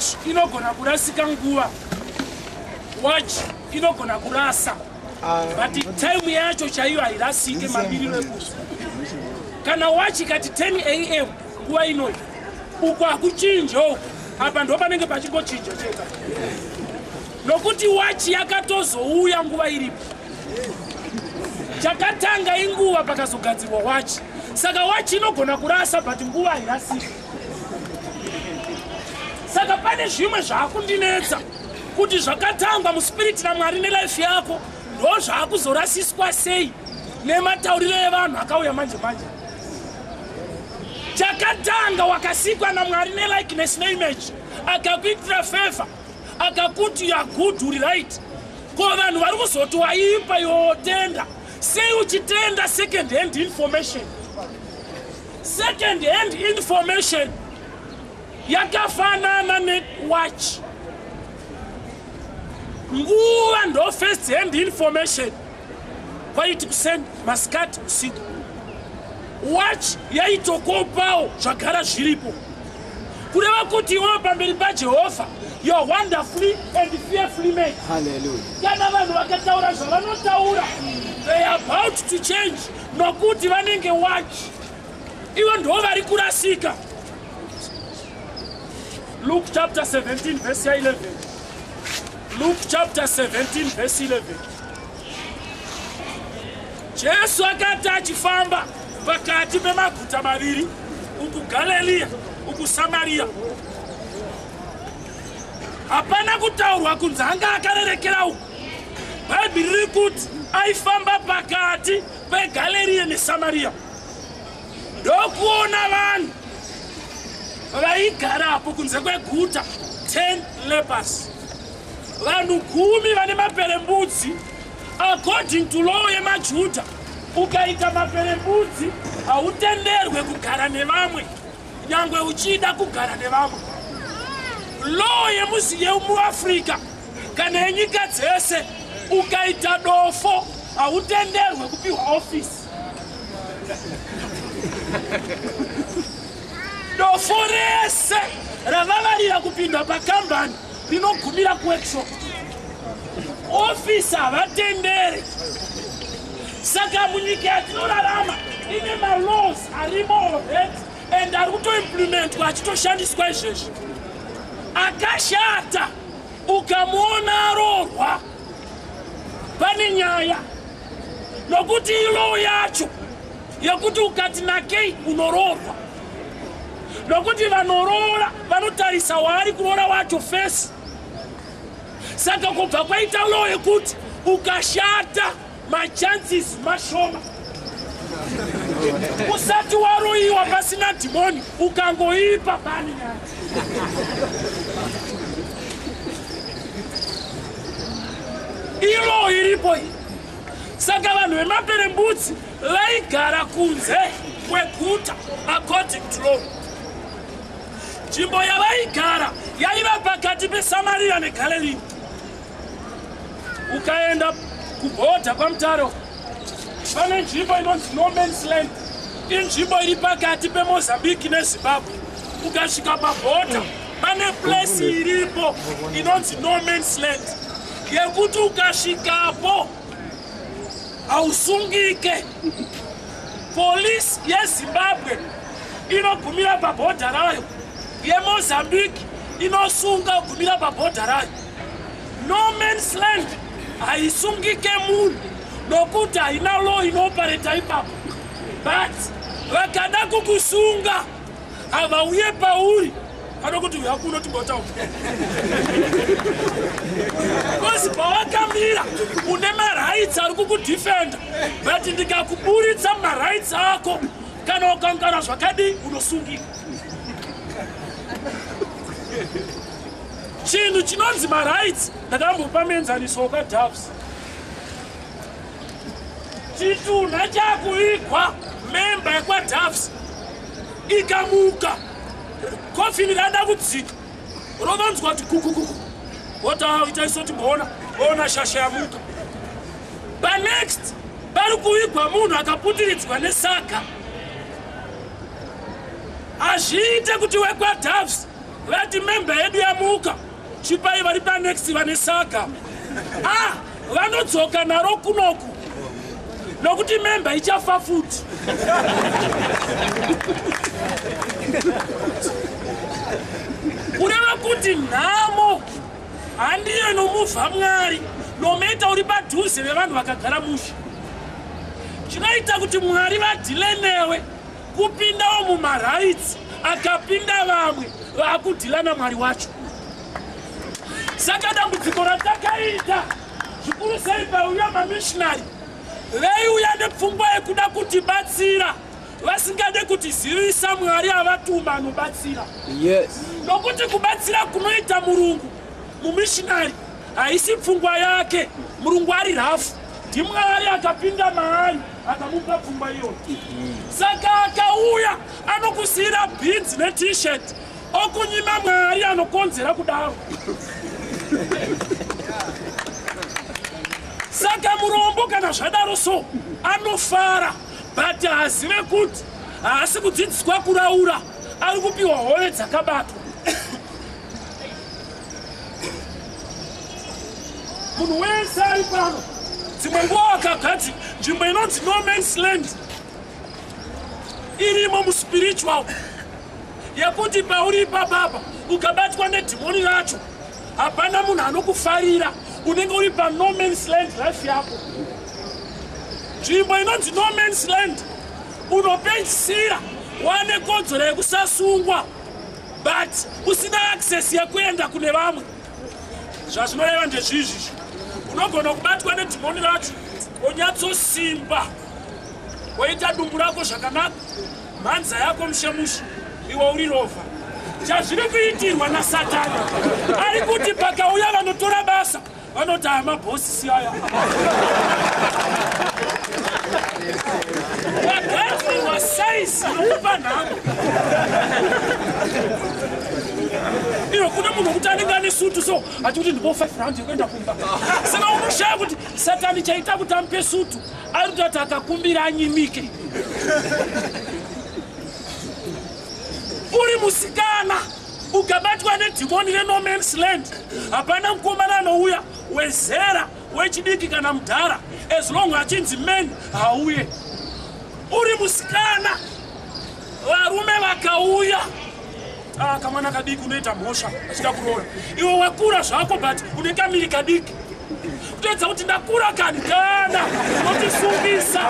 Watch inogona kurasika nguva, watch inogona kurasa, but time yacho chaiyo hairasike. Mamiriro ekunze, kana watch ikati 10 a.m. nguva inoyi, uko hakuchinje uku, apa ndo panenge pachingochinja cheta, nokuti wachi yakatozouya nguva iripo. Chakatanga inguva, pakazogadzirwa wachi. Saka wachi inogona kurasa, but nguva hairasiki. Saka pane zvimwe zvaakundinetsa kuti zvakatangwa muspirit naMwari nelife yako ndo zvaakuzorasiswa sei nematauriro evanhu akauya manje manje. Chakatanga, wakasikwa naMwari nelikeness neimage, akakuitira favor, akakuti you are good, uri right. Ko vanhu vari kuzoti waipa, yotenda sei uchitenda second hand information? Second hand information yakafanana newatch. Nguva ndo first hand information. Kwaiti kuseni, masikati, usiku, watch yaitokopawo zvagara zviripo. Kureva kuti iwewe pamberi paJehovha, you are wonderfully and fearfully made. Hallelujah. Kana vanhu vakataura zvavanotaura, they are about to change, nokuti vanenge watch. Ivo ndo vari kurasika. Luke chapter 17 verse ya 11. Luke chapter 17 verse 11. Jesu akati achifamba pakati pemaguta maviri, uku Galeriya, uku Samariya. Hapana kutaurwa kunzi anga akarerekera uku. Bhaibheri riri kuti aifamba pakati peGaleriya neSamariya, ndokuona vanhu vaigarapo kunze kweguta, 10 lepers, vanhu 10 vane maperembudzi. According to law yemaJudha, ukaita maperembudzi hautenderwe kugara nevamwe, nyangwe uchida kugara nevamwe. Law yemuzi yemuAfrica kana yenyika dzese, ukaita dofo hautenderwe kupiwa ofisi. Dofo rese ravavarira kupinda pakambani rinogumira kuworkshop, ofisi havatendere. Saka munyika yatinorarama ine malaws arimo already and ari kutoimplementwa, achitoshandiswa izvezvi. Akashata ukamuona arorwa, pane nyaya, nokuti ilaw yacho yekuti ukati nakei unoroorwa, nokuti vanoroora vanotarisa waari kuroora wacho face. Saka kubva kwaita law yekuti ukashata machances mashoma. Usati waroyiwa, pasina dhimoni, ukangoipa pane nyaya. Ilaw iripo iyi. Saka vanhu vemaperembudzi vaigara kunze kweguta. According to law, nzvimbo yavaigara yaiva pakati peSamaria neGalilea. Ukaenda kubhodha kwaMutare, pane nzvimbo inonzi No Man's Land. Inzvimbo iri pakati peMozambique neZimbabwe. Ukasvika pabhodha, pane place iripo inonzi No Man's Land, yekuti ukasvikapo hausungike. Polisi yeZimbabwe inogumira pabhodha rayo, yeMozambique inosunga kugumira pabhodha rayo. No Man's Land haisungike munhu nokuti haina law inooperata ipapo, but vakada kukusunga havauye pauri, vanokuti uya kuno timbotaura, because pawakamira une marights ari kukudefenda, but ndikakuburitsa marights ako kana ukangara zvakadii, unosungika. Chinhu chinonzi marights, ndakambopa muenzaniso wakaDoves. Chitunha chakuvigwa, member yekwaDoves ikamuka, kofini rada kudzika, rovanzwa kuti kukukuku, votaita isotimboona ona shasha yamuka. Panext pari kuvigwa munhu akaputiridzwa nesaga. Hazviite kuti wekwaDoves Vati memba yedu yamuka, chipai vari panext vane saga. Ah, vanodzoka naro kunoku nokuti memba ichafa futi. Kureva kuti nhamo handiyo inomuvha Mwari, nomaita uri padhuze vevanhu vakagara mushe. Chinoita kuti Mwari vadhile newe kupindawo mumarights akapinda vamwe vaakudhila naMwari wacho. Saka dambudziko ratakaita zvikuru sei pauya mamissionary, veiuya nepfungwa yekuda kutibatsira, vasingade kutizivisa Mwari avatuma anobatsira. Nokuti kubatsira kunoita murungu mumissionary haisi pfungwa yake. Murungu ari rafu, ndiMwari akapinda maari akamupa pfungwa iyoyo. Saka akauya anokusiyira bhinzi neT-shirt, okunyima Mwari anokonzera kudaro. Saka murombo kana zvadaro so anofara, but haazive kuti haasi kudzidziswa kuraura, ari kupiwa hove dzakabatwa. Munhu wese ari pano, dzimwe nguva wakagati nzvimbo inonzi no man's land irimo muspiritual, yekuti pauri ipapapa ukabatwa nedhimoni racho hapana munhu anokufarira, unenge uri pano man's land life yako. Nzvimbo inonzi no man's land, unopedzisira wane kodzero yekusasungwa but usina access yekuenda kune vamwe. Zvazvinoreva ndezvizvi: unogona kubatwa nedhimoni racho, wonyatsosimba, woita dumbu rako zvakanaka, mhanza yako mushemushe, iwe uri rovha. Chazviri kuitirwa naSatani, ari kuti pakauya vanotora basa vanoti hamabhosi siyaya. Wagadzirwa saizi nokupa nhamo iyo. Kune munhu wekuti anenge ane sutu so achikuti ndipo 5 rand yekuenda kumba. Saka unoshaya kuti Satani chaita kuti amupe sutu, ari kutoti akakumbira anyimike. Uri musikana ukabatwa nedhimoni reno man's land, hapana mukomana anouya wezera wechidiki kana mudhara, as long achinzi man hauye. Uri musikana, varume vakauya, ah, kamwana kadiki unoita mhosva achida kuroora. Iwe wakura zvako but une kamiri kadiki, kutoedza kuti ndakura kani, kana unotisungisa.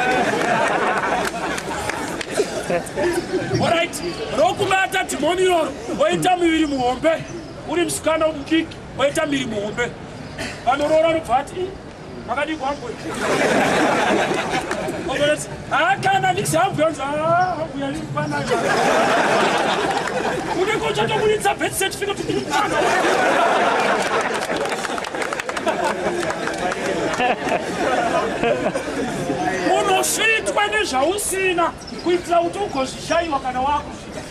Alright, rokubata dhimoni iroro, woita muviri muhombe. Uri musikana mudiki, woita miri muhombe, vanoroora anobva ati, "Makadii kwangu?" Hakana ndisi hambuya, nzi hambuya ipanayo, unenge uchatobuditsa birth certificate kuti mwana. Unosvitwa nezvausina kuitira kuti ugozvishayiwa kana wakuzvita.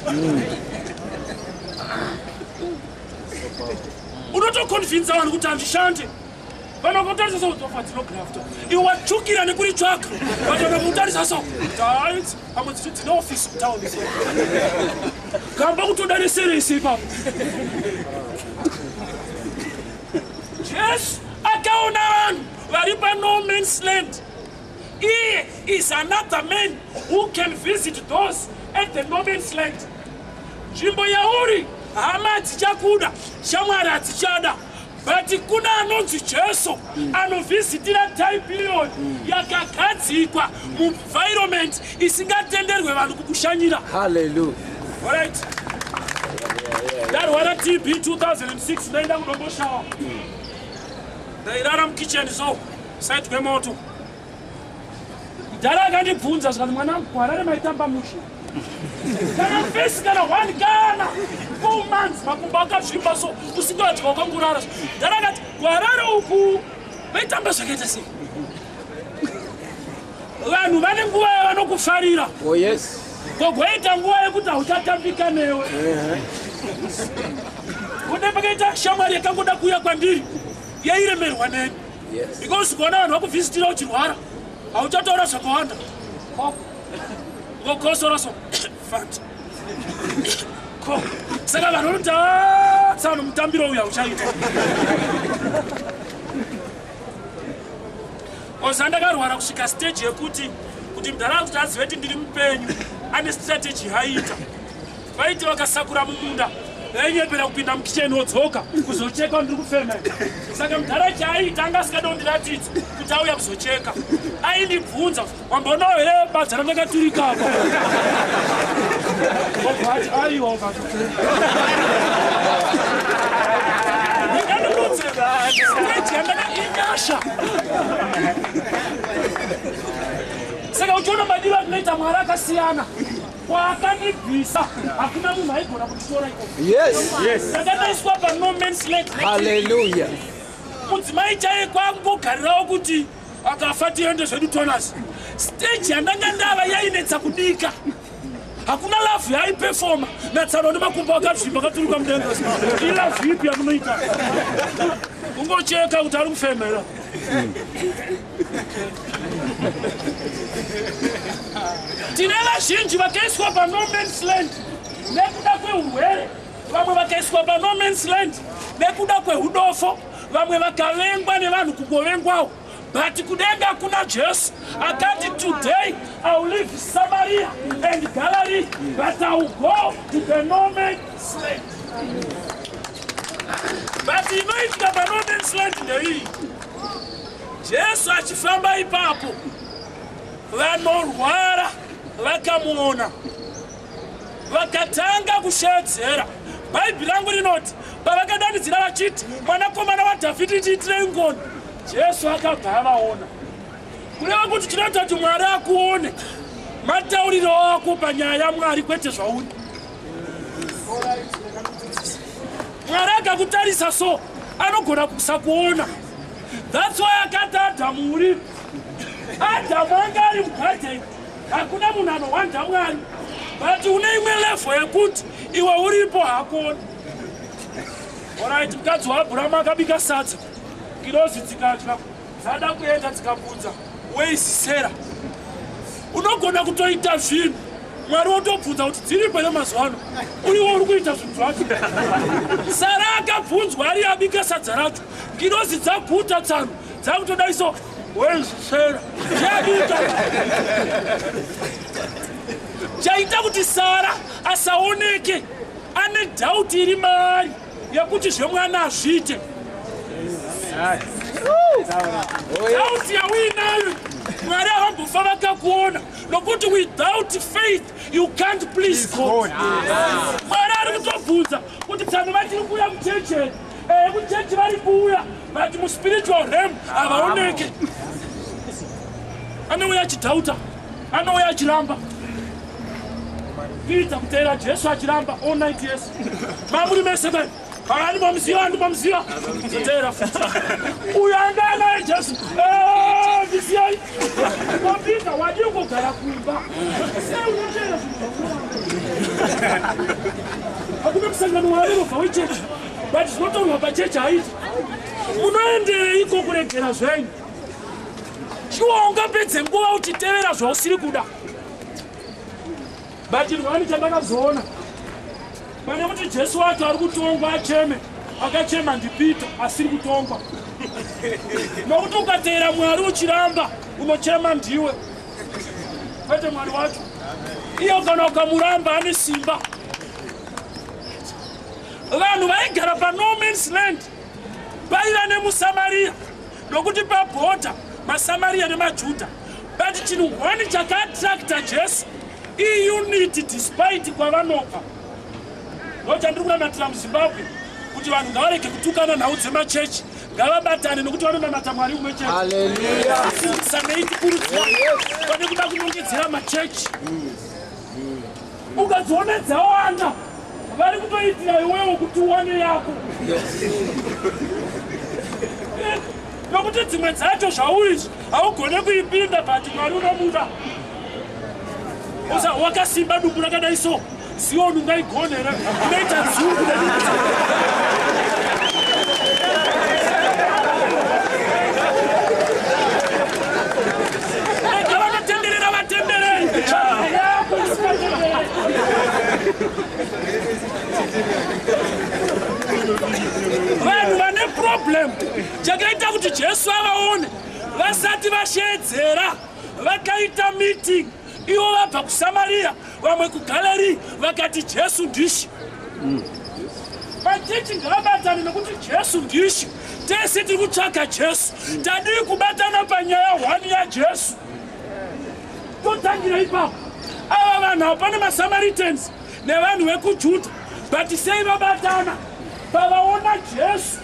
Unotoconvinza vanhu kuti handishande, vanokutarisa so, dzofa dzinografta, iwe watsvukira nekuritsvaka, but vanokutarisa so, tait pamwe dzine ofisi kutauni so, gamba kutoda neseresi ipapo. Jesu akaona vanhu vari pano man's land. Iye is another man who can visit those at the no man's land. Nzvimbo yauri, hama hadzichakuda, shamwari hadzichada, but kuna anonzi Jesu anovhizitira type iyoyo yakagadzikwa muenvironment isingatenderwe vanhu kukushanyira. Hallelujah. Alright, ndarwara TB 2006, ndaenda kuDomboshawa, ndairara mukitchen so side kwemoto. Mudhara akandibvunza zvikati, "Mwanangu, kuHarare maitamba mushe, kana fesi kana one kana 4 months, makumbo akazvimba so, usingadya, wakangurara." Mudhara akati, "KuHarare uku vaitamba zvakaita sei?" Vanhu vane nguva yavanokufarira. Oh yes. Kogoita nguva yekuti hauchatambika newe. Kune pakaita shamwari yakangoda kuuya kwandiri, yairemerwa neni. Because kuona vanhu vakuvhizitira uchirwara, hauchataura zvakawanda, ngokosora so fat ko. Saka vanhu vanoti, "Ah, Tsano mutambiro uyu hauchaita. Oza ndakarwara kusvika stage yekuti kuti mudhara kuti azive kuti ndiri mupenyu ane strategy haiita. Vaiti vakasakura mumunda vainyepera kupinda mukicheni wodzoka kuzocheka ndiri kufema. Saka mudhara chaaiita anga asingade kundiratidza kuti auya kuzocheka. Aindibvunza wambonawo here badza randakaturika apa. Obva ati aiwa obva Stage yandaka inyasha. Saka uchiona madiro atinoita Mwari akasiyana. Kwaakandibvisa hakuna munhu aigona kunditora ikoko. Yes. Yes. Ndakatoiswa pa no man's land. Hallelujah. Mudzimai chaiye kwangogarirawo kuti akafa tiende zvedu tonas. Stage yandanga ndava yainetsa kudika. Hakuna love yaipefoma natsano nemakumbo akazvimba akaturuka mudenga. Ilove ipi yamunoita? Ungocheka kuti ari kufemera. Tine vazhinji vakaiswa pa no man's land nekuda kweurwere, vamwe vakaiswa pa no man's land nekuda kwehudofo, vamwe vakavengwa nevanhu kungovengwawo. But kudenga kuna Jesu akati today I will leave Samaria and Galilee, but I will go to the no man's land. But inoitika pa no man's land ndeiyi. Jesu achifamba ipapo, vanorwara vakamuona, vakatanga kusheedzera. Bhaibheri rangu rinoti pavakadanidzira vachiti mwanakomana waDhavhidhi tiitirei ngoni, Jesu akabva avaona. Kureva kuti chinoita kuti Mwari akuone matauriro ako panyaya yaMwari kwete zvauri. Mwari akakutarisa so anogona kusakuona. That's why akati Adhamu uripi. Adhamu anga ari mugadheni, hakuna munhu anohwanda Mwari, but une imwe level yekuti iwe uripo hakuoni. Alright, mukadzi waAbhurama akabika sadza, ngirozi dzikadya, dzada kuenda dzikabvunza where is Sarah. Unogona kutoita zvinhu Mwari wotobvunza kuti dziripo here mazuva ano, uriwo uri kuita zvinhu zvacho. Sara akabvunzwa ari abika sadza racho, ngirozi dzaguta tsano dzakutodaiso where is Sarah, ndiabika. Chaita kuti Sara asaoneke ane doubt iri maari yekuti zvemwana hazviite. Doubt yauinayo Mwari havambofa vakakuona, nokuti without faith you can't please God. Mwari ari kutobvunza kuti tsano vachiri kuuya kuchechi here? Kuchechi vari kuuya, but muspiritual realm havaoneke. Anouya achidhauta, anouya achiramba. Peter kuteera Jesu achiramba all 9 years. Mamuri mese kai. Andimomuziva, andimomuziva. Zoteera futi. Uyu anga anaye Jesu. Ndisiyai. Peter wadii kugara kumba. Sei unoteera zvinhu zvauri? Hakuna musangano waanobva wechechi. But zvinotorwa pachechi haiti. Munoendereiko kuregera zvenyu? Shuwa ungapedze nguva uchitevera zvausiri kuda. But rwani chandakazoona pane kuti Jesu wacho ari kutongwa acheme, akachema ndiPeter asiri kutongwa. Nokuti ukateera Mwari uchiramba unochema ndiwe, kwete Mwari wacho. Iyo kana ukamuramba ane simba. Vanhu vaigara pa no man's land vaiva nemuSamaria, nokuti pabhodha maSamaria nemaJudha. But chinhu one chakaattracta Jesu iunity despite kwavanobva. Ndo chandiri kunamatira muZimbabwe, kuti vanhu ngavarege kutukana nhau dzemachechi, ngavabatane nokuti vanonamata Mwari umwe chete. Hallelujah. Simbisane tikurudzira pane kuda kunongedzera machechi. Ukadziona dzawanda vari kutoitira iwewo kuti uwane yako. Nokuti dzimwe dzacho zvauri izvi haugone kuipinda, but Mwari unomuda. Usa wakasimba dumbu rakadai so, Zioni ungaigone here? Unoita dzungu nedumbu. Rega vanotenderera vatenderere. Yako isingatendereri. Chakaita kuti Jesu avaone vasati vasheedzera, vakaita meeting ivo vabva kuSamaria, vamwe kuGalilee, vakati Jesu ndishi. Machechi ngavabatane nekuti Jesu ndishi. Tese tiri kutsvaka Jesu. Tadii kubatana panyaya 1 yaJesu? Totangira ipapo. Ava vanhu ava pane maSamaritans nevanhu vekuJudha, but sei vabatana? Pavaona Jesu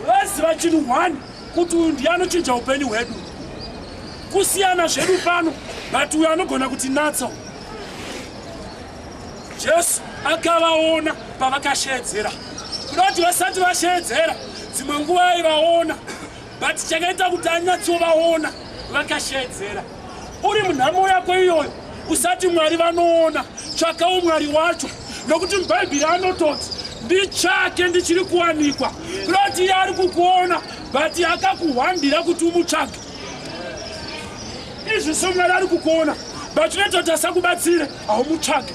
vaziva chinhu 1, kuti uyu ndiye anochinja upenyu hwedu. Kusiyana zvedu pano, but uyu anogona kutinatsa. Jesu akavaona pavakasheedzera. Kuda kuti vasati vasheedzera, dzimwe nguva aivaona, but chakaita kuti anyatsovaona vakasheedzera. Uri munhamo yako iyoyo, usati Mwari vanoona, tsvakawo Mwari wacho, nokuti muBhaibheri anototi nditsvake ndichiri kuwanikwa. Kuda kuti iye ari kukuona, but akakuhwandira kuti umutsvage. Izvi so Mwari ari kukuona, but unoita kuti asakubatsire, haumutsvage.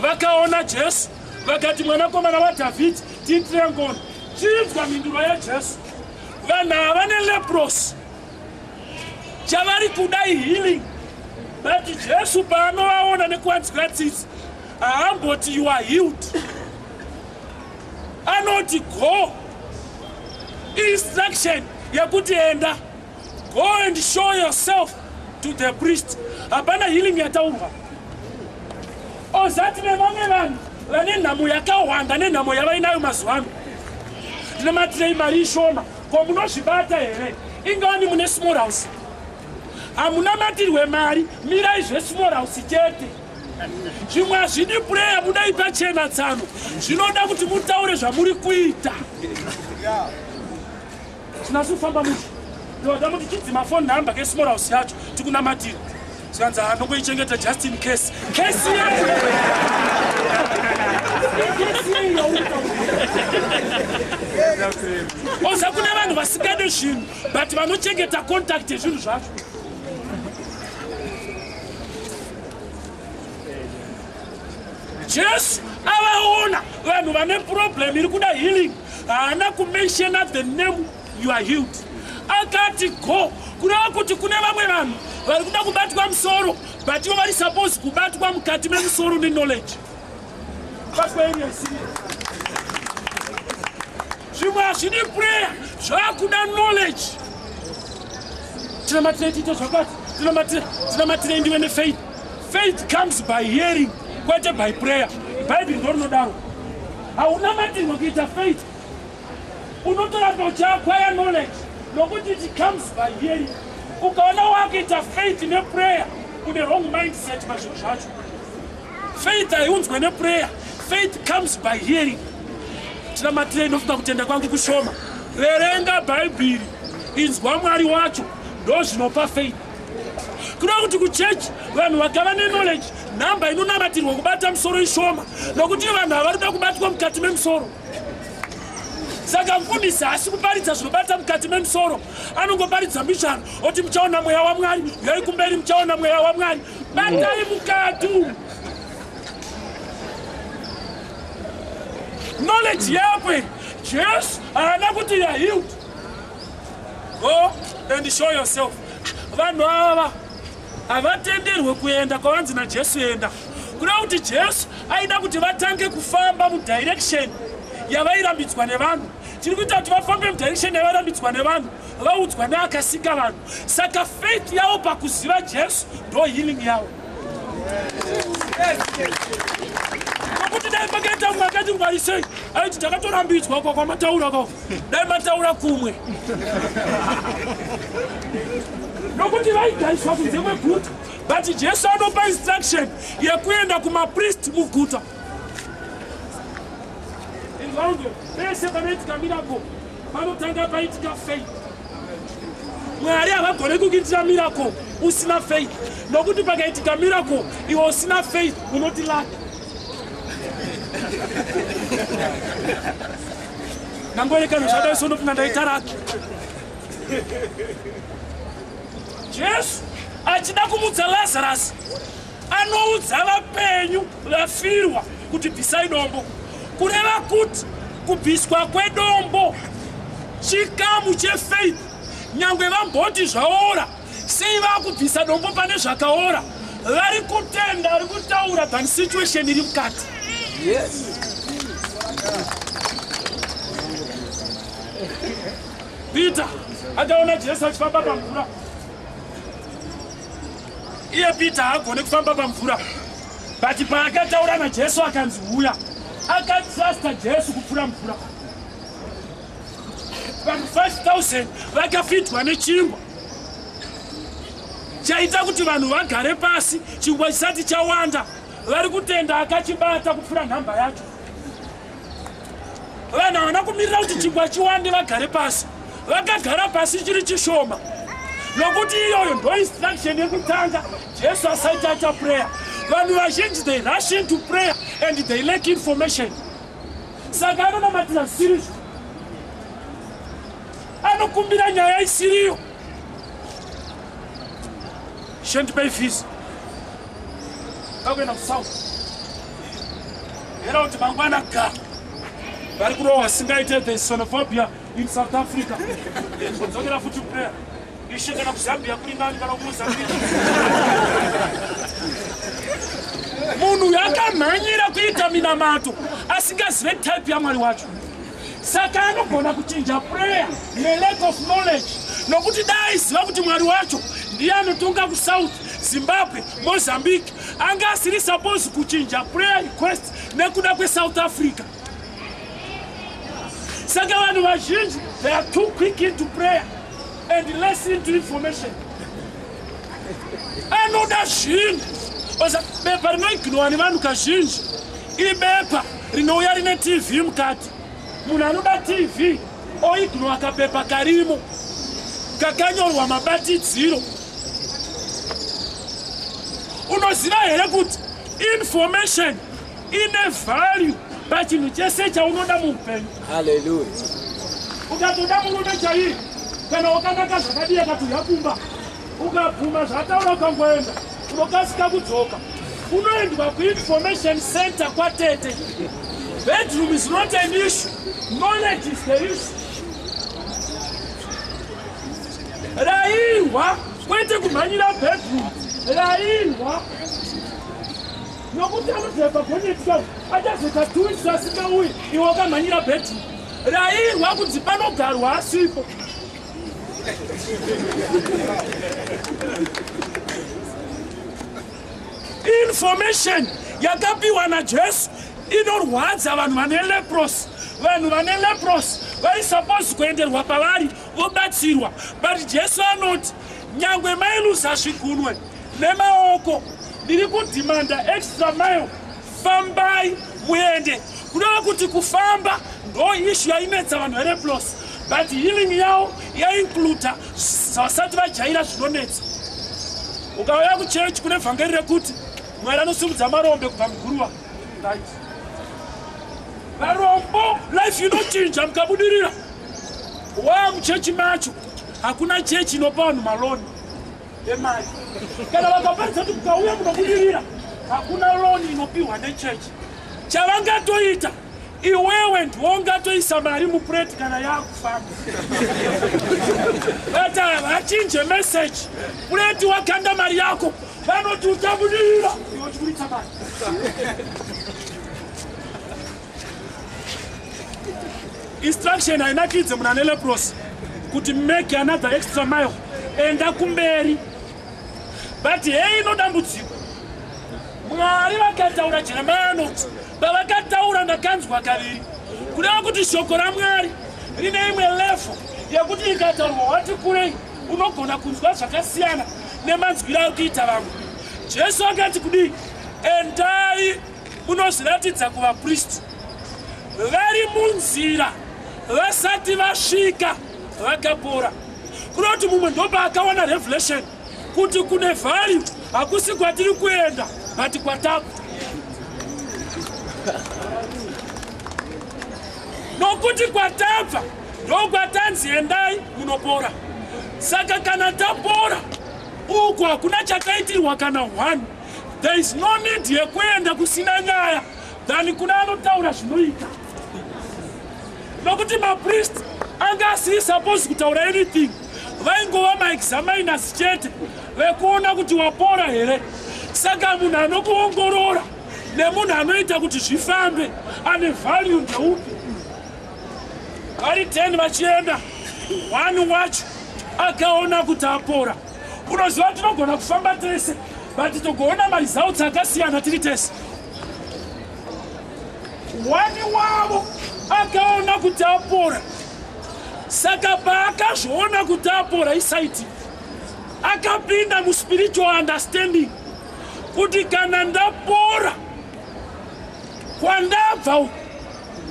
Vakaona Jesu vakati, "Mwanakomana waDhavhidhi, tiitire ngoni." Chinzwa mhinduro yaJesu. Vanhu ava vane leprosy, chavari kuda healing, but Jesu paanovaona nekuvanzwira tsitsi, haamboti, "You are healed." Anoti, "Go." Instruction yekuti enda, go and show yourself to the priest. Hapana healing yataurwa. Ozati nevamwe vanhu vane nhamo yakawanda nenhamo yavainayo mazuva ano, "Tinamatirei, mari ishoma." Ko munozvibata here? Ingawani mune small house, hamunamatirwe mari. Mirai zvesmall house chete. Zvimwe hazvidi prayer, budai pachena tsano. Zvinoda kuti mutaure zvamuri kuita. Tinasi kufamba mushe, ndoda kuti chidzima phone number kesmall house yacho tikunamatira. Zvikanzi anongoichengeta just in case. Case yei? Oza kune vanhu vasingade zvinhu, but vanochengeta contact yezvinhu zvacho. Jesu avaona vanhu vane problem iri kuda healing, haana kumentiona the name, "You are healed." Akati, "Go." Kureva kuti kune vamwe vanhu vari kuda kubatwa musoro, but ivo vari suppose kubatwa mukati memusoro neknowledge. Batwa area isiri. Zvimwe hazvidi prayer, zvakuda knowledge. "Tinamatirei tiite zvakati, tinamatirei ndive nefaith." Faith comes by hearing, kwete by prayer. Bhaibheri ndo rinodaro. Haunamatirwe kuita faith, unotoramba uchiacquire knowledge, nokuti it comes by hearing. Ukaona wakuita faith neprayer, une wrong mindset pazvinhu zvacho. Faith haiunzwe neprayer, faith comes by hearing. "Tinamatirei, nofunga kutenda kwangu kushoma." Verenga Bhaibheri, inzwa Mwari wacho, ndo zvinopa faith. Kureva kuti kuchechi vanhu vakava neknowledge, nhamba inonamatirwa kubata musoro ishoma, nokuti vanhu havari kuda kubatwa mukati memusoro. Saka mufundisi haasi kuparidza zvinobata mukati memusoro, anongoparidza mbichano, oti, "Muchaona mweya waMwari, uyai kumberi, muchaona mweya waMwari." Batai mukati umu. Knowledge yakwe. Jesu haana kuti, "You are healed, go and show yourself." Vanhu ava havatenderwe kuenda kwavanzi naJesu enda. Kureva kuti Jesu aida kuti vatange kufamba mudirection yavairambidzwa nevanhu. Tiri kuita kuti vafambe mudirection yavairambidzwa nevanhu, vaudzwa neakasika vanhu. Saka faith yavo pakuziva Jesu ndo healing yavo, nokuti dai pakaita mumwe akati, "Ngwarisei," aiti, "Takatorambidzwa kwa kwamataura ko, dai mataura kumwe," nokuti vaigariswa kunze kweguta. But Jesu anopa instruction yekuenda kumapriest muguta. Inzwange, pese panoitika miracle panotanga paitika faith. Mwari havagone kukuitira miracle usina faith, nokuti pakaitika miracle iwe usina faith, unoti lucky. Nangorekano zvadai, sonofunga ndaita lucky. Jesu achida kumutsa Lazarasi, anoudza vapenyu vafirwa kuti, "Bvisai dombo." Kureva kuti Kubviswa kwedombo chikamu chefaith. Nyangwe vamboti zvaora, sei vakubvisa dombo pane zvakaora? Vari kutenda, vari kutaura than situation iri mukati. Yes. Peter akaona Jesu achifamba pamvura. Iye Peter haagone kufamba pamvura, but paakataura naJesu akanzi uya, akatrusta Jesu kupfuura mvura. Vanhu 5000 vakafidwa nechingwa chaita kuti vanhu vagare pasi, chingwa chisati chawanda. Vari kutenda akachibata kupfuura nhamba yacho. Vanhu havana kumirira kuti chingwa chiwande vagare pasi, vakagara pasi chiri chishoma, nokuti iyoyo ndo instruction yekutanga Jesu asati aita prayer. Vanhu vazhinji, they rush into prayer and they lack information. Saka anonamatira zvisirizo, anokumbira nyaya isiriyo. Shendipei fees, vakuenda kuSouth era kuti mangwana ga vari kurohwa singaite. The xenophobia in South Africa. Vodzokera futi prayer: Ishe, kana kuZambia kuri nani, kana kuMozambique. Munhu yakamhanyira kuita minamato asingazive type yaMwari wacho, saka anogona kuchinja prayer nelack of knowledge, nokuti dai aiziva kuti Mwari wacho ndiye anotonga kuSouth, Zimbabwe, Mozambique, anga asiri suppose kuchinja prayer request nekuda kweSouth Africa. Saka vanhu vazhinji, they are too quick into prayer and less into information. Anoda zvinhu oza bepa rinoignowa nevanhu kazhinji ibepa rinouya rine TV mukati. Munhu anoda TV, oignowa kapepa karimo kakanyorwa mabatidziro. Unoziva here kuti information ine value pachinhu chese chaunoda muupenyu? Hallelujah. Ukatoda murume chaiye, kana wakanaka zvakadii, akatouya kumba, ukabvuma zvataura, ukangoenda, unokasika kudzoka. Unoendwa kuinformation center kwatete. Bedroom is not an issue, knowledge is the issue. Rairwa, kwete kumhanyira bedroom. Rairwa, nokuti anodhevha gonyeti achazoita 2 weeks asingauyi, iwe wakamhanyira bedroom. Rairwa kunzi panogarwa asipo. Information yakapiwa naJesu inorwadza vanhu vane leprosy. Vanhu vane leprosy vari suppose kuenderwa pavari vobatsirwa, but Jesu anoti nyangwe mailuza zvigunwe nemaoko, ndiri kudhimanda extra mile, fambai muende. Kureva kuti kufamba ndo issue yainetsa vanhu veleprosy, but healing yavo yaincluda vasati vajaira zvinonetsa. Ukauya kuchechi kune vhangeri rekuti Mwari anosimudza marombe kubva muguruva, right? Varombo, life inochinja mukabudirira waa muchechi macho. Hakuna chechi inopa vanhu maloan emari. Kana vakaparidza kuti mukauya munobudirira, hakuna loan inopiwa nechechi. Chavangatoita, iwewe ndiwo ungatoisa mari mupureti kana yaakufamba, but havachinje message. Pureti wakanda mari yako, vanoti uchabudirira, iwe uchiburitsa mari. Instruction hainakidze munhu ane leprosy kuti make another extra mile, enda kumberi. But hei, ino dambudziko. Mwari vakataura, Jeremaya anoti pavakataura ndakanzwa kaviri. Kureva kuti shoko raMwari rine imwe level yekuti ikataurwa wati kurei, unogona kunzwa zvakasiyana nemanzwiro ari kuita vamwe. Jesu akati kudii? Endai munozviratidza kuvapristi. Vari munzira, vasati vasvika, vakapora. Kuda kuti mumwe ndopaakawana revelation kuti kune value hakusi kwatiri kuenda, but kwatabva, nokuti kwatabva ndokwatanzi endai munopora. Saka kana tapora uku, hakuna chakaitirwa kana one. There is no need yekuenda kusina nyaya than kuna anotaura zvinoita. Nokuti mapriest anga asiri supposed kutaura anything, vaingova maexaminers chete vekuona kuti wapora here. Saka munhu anokuongorora nemunhu anoita kuti zvifambe ane value ndeupi? Vari 10 vachienda, one wacho akaona kuti apora. Unoziva, tinogona kufamba tese, but togoona maresults akasiyana tiri tese. One wavo akaona kuti apora. Saka paakazviona kuti apora, isight, akapinda muspiritual understanding kuti kana ndapora, kwandabva uku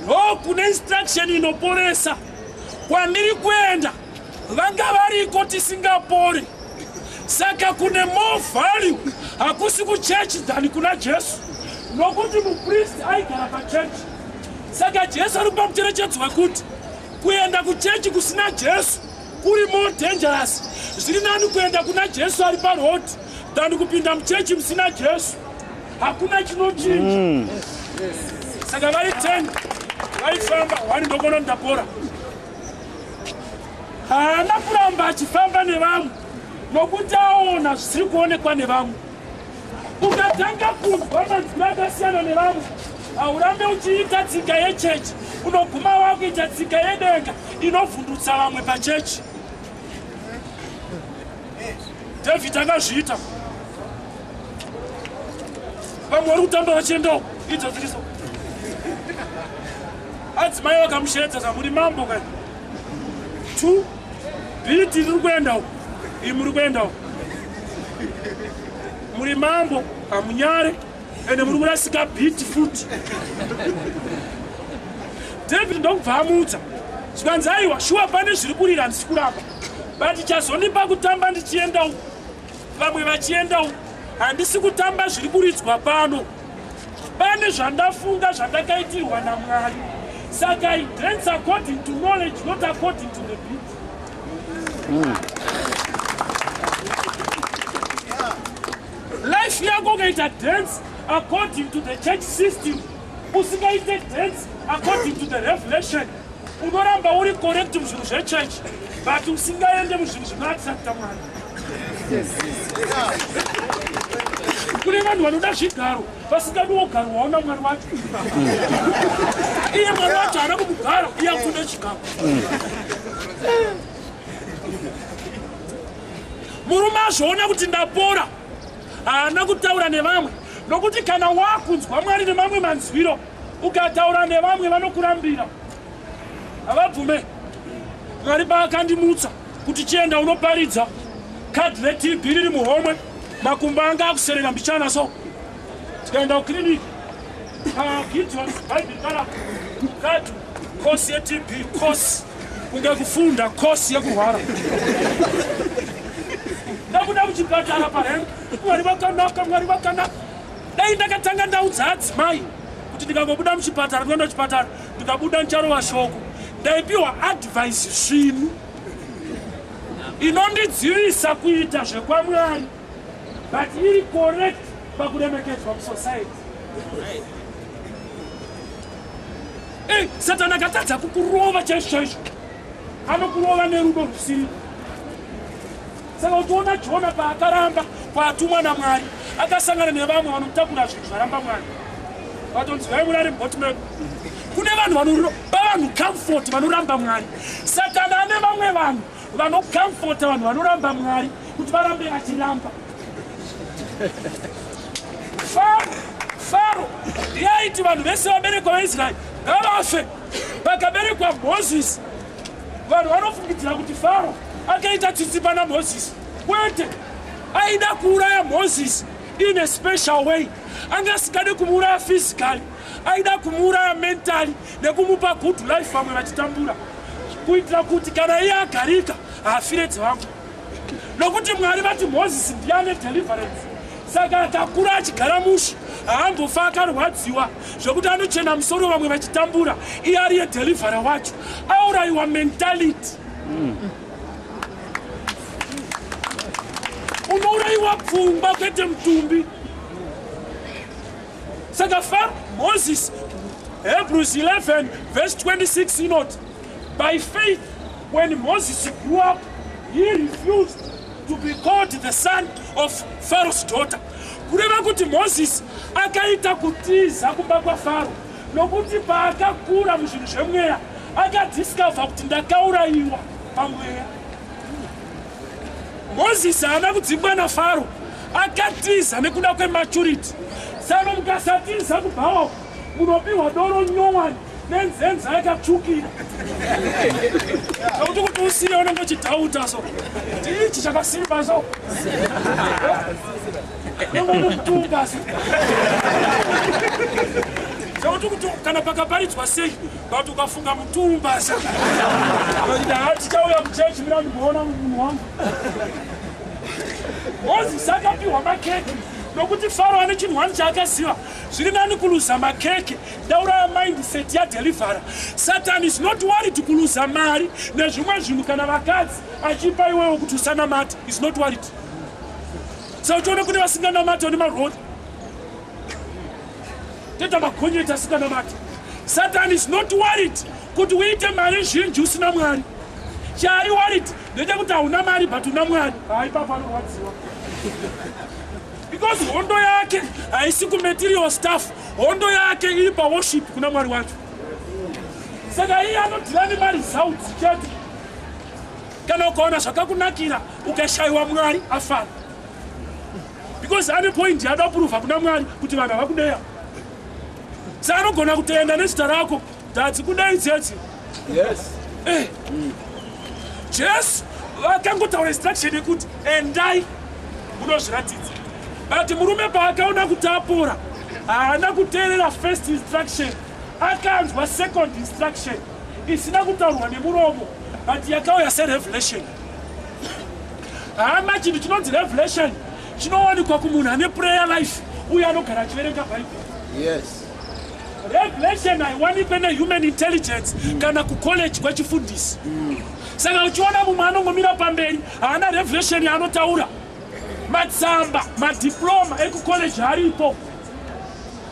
ndokune instruction inoporesa. Kwandiri kuenda vanga variko tisingapori, saka kune more value hakusi kuchechi than kuna Jesu, nokuti mupristi aigara pachechi. Saka Jesu ari kupa mucherechedzo wekuti kuenda kuchechi kusina Jesu kuri more dangerous. Zviri nani kuenda kuna Jesu ari paroad than kupinda muchechi musina Jesu. Hakuna chinochinja. Saka vari 10 vaifamba, one ndokona ndapora. Haana kuramba achifamba nevamwe nokuti aona zvisiri kuonekwa nevamwe. Ukatanga kunzwa manzwiro akasiyana nevamwe, haurambe uchiita tsika yechechi, unoguma wakuita tsika yedenga inovhundutsa vamwe pachechi. David akazviita. Vamwe vari kutamba vachiendawo idzo dziriso. Adzimai vakamusheedza, "Zamuri mambo kai two beat riri kuenda uko, ii muri kuenda uko, muri mambo, hamunyare, ende muri kurasika beat futi." David ndokubva amutsa, zvikanzi, "Aiwa, shuwa pane zviri kurira, handisi kuramba, but chazondipa kutamba ndichienda uku, vamwe vachienda uku, handisi kutamba zviri kuridzwa pano. Pane zvandafunga zvandakaitirwa naMwari. Saka I dance according to knowledge, not according to the beat." Life yako ukaita dance according to the church system, usingaite dance according to the revelation, unoramba uri correct muzvinhu zvechechi but usingaende muzvinhu zvinoattracta Mwari. Kune vanhu vanoda zvigaro vasingadiwo kugarwawo naMwari wacho. Iye Mwari wacho haana kumugara, iye akutoda chigaro. Murume azvoona kuti ndapora, haana kutaura nevamwe, nokuti kana wakunzwa Mwari nemamwe manzwiro, ukataura nevamwe vanokurambira, havabvume. Mwari paakandimutsa kuti chienda unoparidza, kadhi reTB riri muhomwe, makumbo anga akuserera mbichana, so tikaenda kukiriniki paGideon Bhaibheri panapa, kadhi, course yeTB, course kunge kufunda course yekurwara. Ndabuda muchipatara parank, Mwari vakanaka, Mwari vakanaka. Dai ndakatanga ndaudza adzimai kuti ndikangobuda muchipatara, ndinoenda kuchipatara, ndikabuda ndicharova shoko, ndaipiwa advice svinu inondidzivisa kuita zvekwaMwari but iri correct pakuremekedzwa musociety. Ei, Satani akatadza kukurova chaizvo chaizvo, anokurova nerudo rusiri. Saka uchiona Jona paakaramba kwatumwa naMwari, akasangana nevamwe vanotakura zvinhu zvaramba Mwari, vatonzi vai murare mubhoti medu. Kune vanhu vanopa vanhu comfort vanoramba Mwari. Satani ane vamwe vanhu vanocomforta vanhu vanoramba Mwari kuti varambe vachiramba. Faro ndiye aiti vanhu vese vaberekwa vaIsraeri ngavafe. Pakaberekwa Mozisi, vanhu vanofungidzira kuti Faro akaita tsitsi pana Mozisi. Kwete, aida kuuraya Mozisi in a special way. Anga asingade kumuuraya physically, aida kumuuraya mentally nekumupa good life vamwe vachitambura, kuitira kuti kana iye agarika haafire dzevamwe, nokuti Mwari vati Mozisi ndiye ane deliverance. Saka akakura achigara mushe, haambofa akarwadziwa zvekuti anochena musoro vamwe vachitambura, iye ari yedeliverer wacho. Aurayiwa mentality. Unourayiwa pfungwa, kwete mutumbi. Saka Moses, Hebrews 11 verse 26 inoti By faith, when Moses grew up, he refused to be called the son of Pharaoh's daughter. Kureva kuti Moses akaita kutiza kumba kwaFaro, nokuti paakakura muzvinhu zvemweya akadiscover kuti ndakaurayiwa pamweya. Moses haana kudzingwa naFaro, akatiza nekuda kwematurity. Saka mukasatiza kubhawa, munopiwa doro nyowani nenzenza yakatsvukira, nokuti kuti usiye unenge uchidhauta. So ichi chakasimba, so unongomutunga so sekuti kuti kana pakaparidzwa sei, but ukafunga mutumba sa tichauya kuchechi, mira ndimboona munhu wangu. Mozisi akapiwa makeke nokuti Faro ane chinhu wani chaakaziva: zviri nani kuluza makeke, ndauraya mindset yadeliverer. Satan is not worried kuluza mari nezvimwe zvinhu kana vakadzi achipa iwewo kuti usanamata. Is not worried. Saka uchiona kune vasinganamata nemarori, toita magonyeti asinganamata. Satan is not worried kuti uite mari zhinji usina Mwari. Chaari worried ndechekuti hauna mari but una Mwari. Haipapo anorwadziwa, because hondo yake haisi kumaterial stuff, hondo yake iri paworship kuna Mwari wacho. Saka iye anodeala nemaresults chete. Kana ukaona zvakakunakira ukashayiwa Mwari, afara, because ane point yaada kuprova kuna Mwari kuti vanhu havakudeya. Saka anogona kutoenda nezita rako dadzi kudai dzedzi. Eh. Jesu vakangotaura instruction yekuti endai munozviratidza, but murume paakaona kuti apora, haana kuteerera first instruction, akanzwa second instruction isina kutaurwa nemuromo but yakauya serevelation. Hama, chinhu chinonzi revelation chinowanikwa kumunhu ane prayer life uye anogara achiverenga Bhaibheri. Revelation haiwanikwe nehuman intelligence kana kucollege kwechifundisi. Saka uchiona mumwe anongomira pamberi, haana revelation yaanotaura. Matsamba, madiploma ekucollege aripo.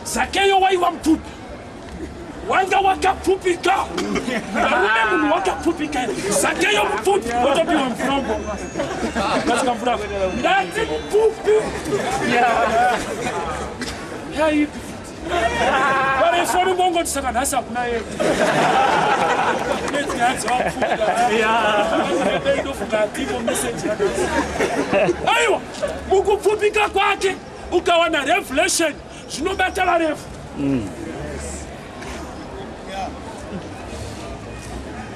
Zakeyo waiwa mupfupi, wanga wakapfupika. Varume, munhu wakapfupika, Zakeyo mupfupi, wotopiwa mvura kasika mvura. Ndati mupfupi yaipi varefu vanongongoti saka nhasi hakuna yedu nedzinyaya dzevapfupi, atipo meseji yanhasi. Aiwa, mukupfupika kwake ukawana revelation, zvinobata varefu.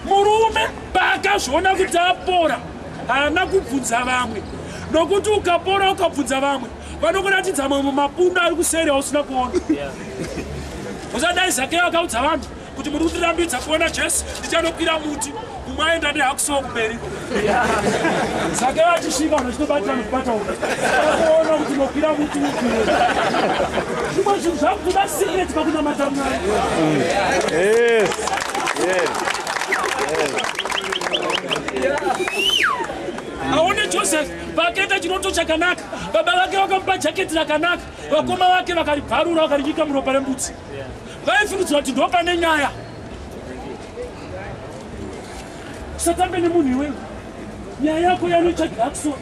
Murume paakazviona kuti apora, haana kubvunza vamwe, nokuti ukapora ukabvunza vamwe, vanokuratidza mamwe mapundo ari kuseri ausina kuona. Usadai Zakeyo akaudza vanhu kuti muri kundirambidza kuona Jesu, ndichanokwira muti. Mumwe aenda nehakusowo kumberi. Zakeyo achisvika, vanhu vachinobatira nokubata uku, akuona kuti unokwira muti upi. Zvimwe zvinhu zvakutoda secret pakunamata Mwari. Aone Joseph paakaita chiroto chakanaka, baba vake vakamupa jaketi rakanaka, vakoma vake vakaribvarura, vakarinyika muropa rembudzi. Vaifungidzira kuti ndo pane nyaya. Usatambe nemunhu iwewe, nyaya yako yanoitsvagira akusona.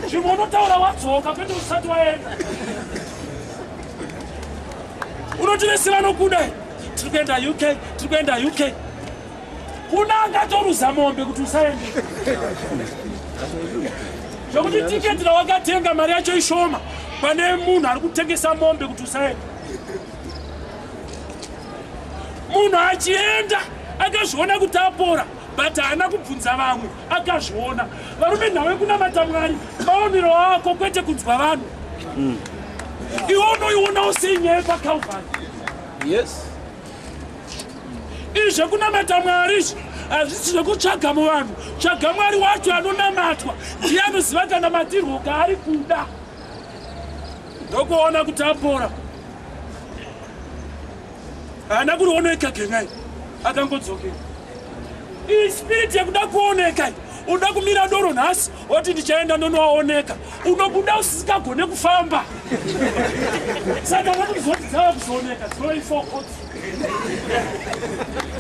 Zvimwe unotaura wadzoka, kwete usati waenda. Unoti vese vanokuda, tiri kuenda UK, tiri kuenda UK. Kuna angatoruza mombe kuti usaende, zvokuti tiketi rawakatenga mari yacho ishoma pane munhu ari kutengesa mombe kuti usaende. Munhu achienda akazviona kuti apora, but haana kubvunza vamwe, akazviona. Varume, nhau yekunamata Mwari maonero ako, kwete kunzwa vanhu. Iwe unoionawo sei nyaya yepaCalvary? Izvi zvekunamata Mwari izvi hazvisi zvekutsvaga muvanhu. Tsvaga Mwari wacho anonamatwa, ndiye anoziva kana matirwo kaari kuda. Ndokuona kuti apora, haana kurioneka gengai, akangodzokera. Iyi spirit yekuda kuoneka, unoda kumira doro nhasi woti ndichaenda ndonoaoneka, unobuda usisingagone kufamba. Saka vakuzoti dzava kuzooneka dzinoi four courts.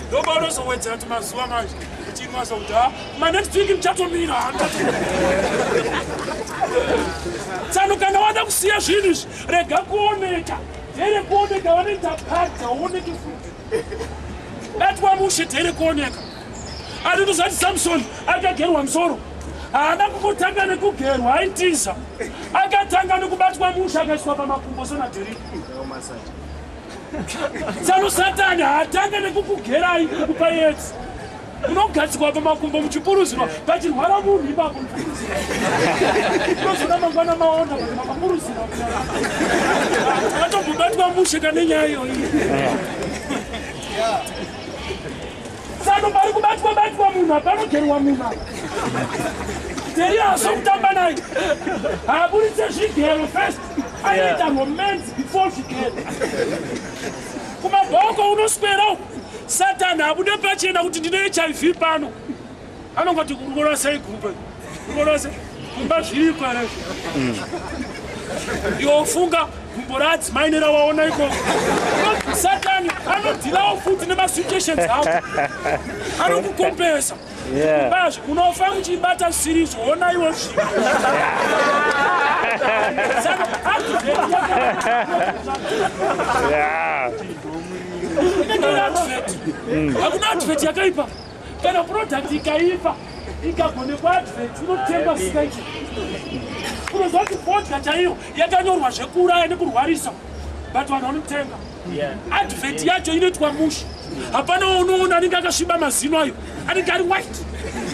Ndoba unozowedzera kuti mazuva manje uchinwa sokuti ha ma next week muchatomira. Tsano, kana wada kusiya zvinhu izvi, rega kuoneka. Dhere kuoneka vanoita padza uoneke futi. Batwa mushe, dhere kuoneka. Andinozati Samson akagerwa musoro, haana kungotanga nekugerwa, aitiza. Akatanga nekubatwa mushe, akaiswa pamakumbo sonadheri. Tsano, Satani haatanga nekukugerai kukupa yetsi. Unogadzikwa pamakumbo muchipuruzirwa, pachirwara munhu ipapo muchipuruzirwa. Unozoona mangwana maonda kuti makapuruzirwa. Atombobatwa mushe kane nyaya iyoyi. Tsano, pari kubatwa batwa munhu, hapanogerwa munhu apa. Teri haso kutamba naye, haaburitse zvigero first, anoita romance before zvigero. Kumabhoko unoswera uku, Satani abude pachena kuti ndine HIV pano, anongoti urikuona sei gumbe, urikuona sei kumba, zviriko here iwe? Ufunga gumbo raadzimai nerawaona ikoko. Satani anodhilawo futi nemasituations ako, anokukompesa. Bazvo unofa muchibata zvisiri ona iwo zvinhu. Saka advert inenge advert. Hakuna advert yakaipa. Kana product ikaipa, ikagonekwa advert, inotengwa zvisingaiti. Unoziva kuti fodya chaiyo yakanyorwa zvekuuraya nekurwarisa, but vanhu vanotenga. Advert yacho inoitwa mushe. Hapana unoona anenge akasviba mazino ayo, anenge ari white,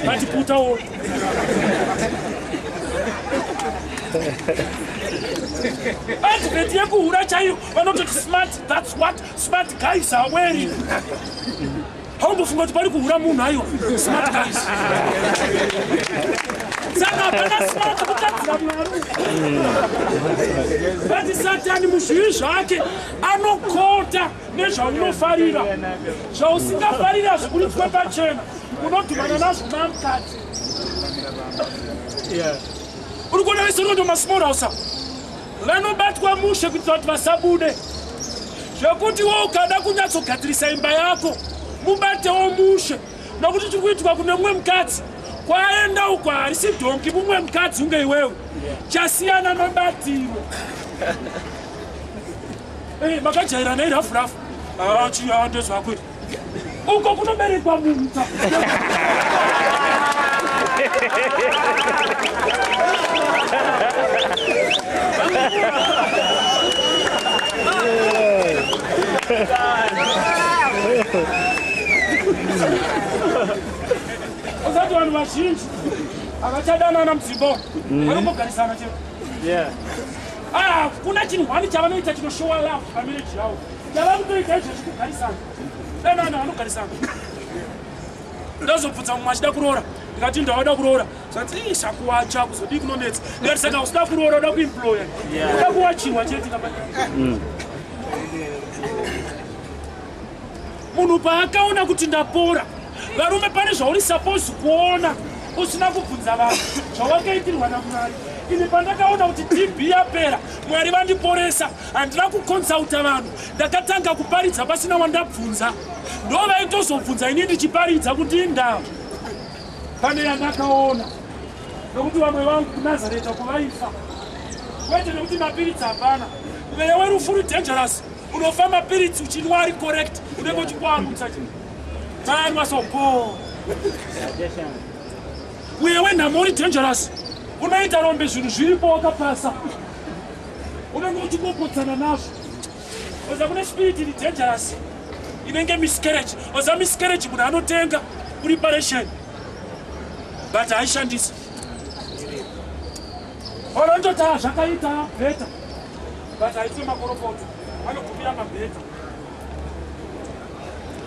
but puta ona. Advert yekuhura chaiyo vanototi smart, that's what smart guys are wearing. Haumbofunga kuti pari kuhura munhu. Aiwa, smart guys. Saka hapana smart kutadzira Mwari, but Satani muzvivi zvake anokota nezvaunofarira. Zvausingafarira hazviburitswe pachena, unodhumana nazvo mamukati. Uri kuona vese rondo masmall house vanobatwa mushe kuitira kuti vasabude. Zvekuti wo ukada kunyatsogadzirisa imba yako, mubatewo mushe, nokuti chiri kuitwa kune mumwe mukadzi kwaenda uko harisi dhongi. Mumwe mukadzi unge iwewe, chasiyana mabatiro. Makajairana irafu rafu ndezvako uko kunoberekwa munhu. Usati vanhu vazhinji havachadanana mudzimba, vanongogarisana chete. Ah, kuna chinhu hwani chavanoita chinoshowa love pamarriage yavo. Chava kutoita izvezvi kugarisana, danana, vanogarisana. Ndazobvunza mumwe achida kuroora, ndikati ndawada kuroora, zvati ishakuwacha kuzodii kunonetsa. Ndikati saka usida kuroora, uda kuemploya, uda kuwachirwa chete kapa. Munhu paakaona kuti ndapora, varume, pane zvauri suppose kuona usina kubvunza vanhu, zvawakaitirwa naMwari. Ini pandakaona kuti TB yapera, Mwari vandiporesa, handina kukonsulta vanhu. Ndakatanga kuparidza pasina wandabvunza. Ndo vaitozobvunza ini ndichiparidza kuti indava pane yandakaona, nokuti vamwe vangu kuNazareta kuvaifa kwete nekuti mapiritsi hapana. Mweya werufu uri dangerous. Unofa mapiritsi uchinwa ari correct, unenge uchikwarutsa manwa so. Mweya wenhamo uri dangerous. Unoita rombe, zvinhu zviripo, wakapasa, unenge uchingopotsana nazvo. Oza kune spirit iri dangerous inenge miscarriage. Oza miscarriage, munhu anotenga preparation but haishandisi. Vanototi zvakaita better, but haitwe makorokoto, anogumira mabetter.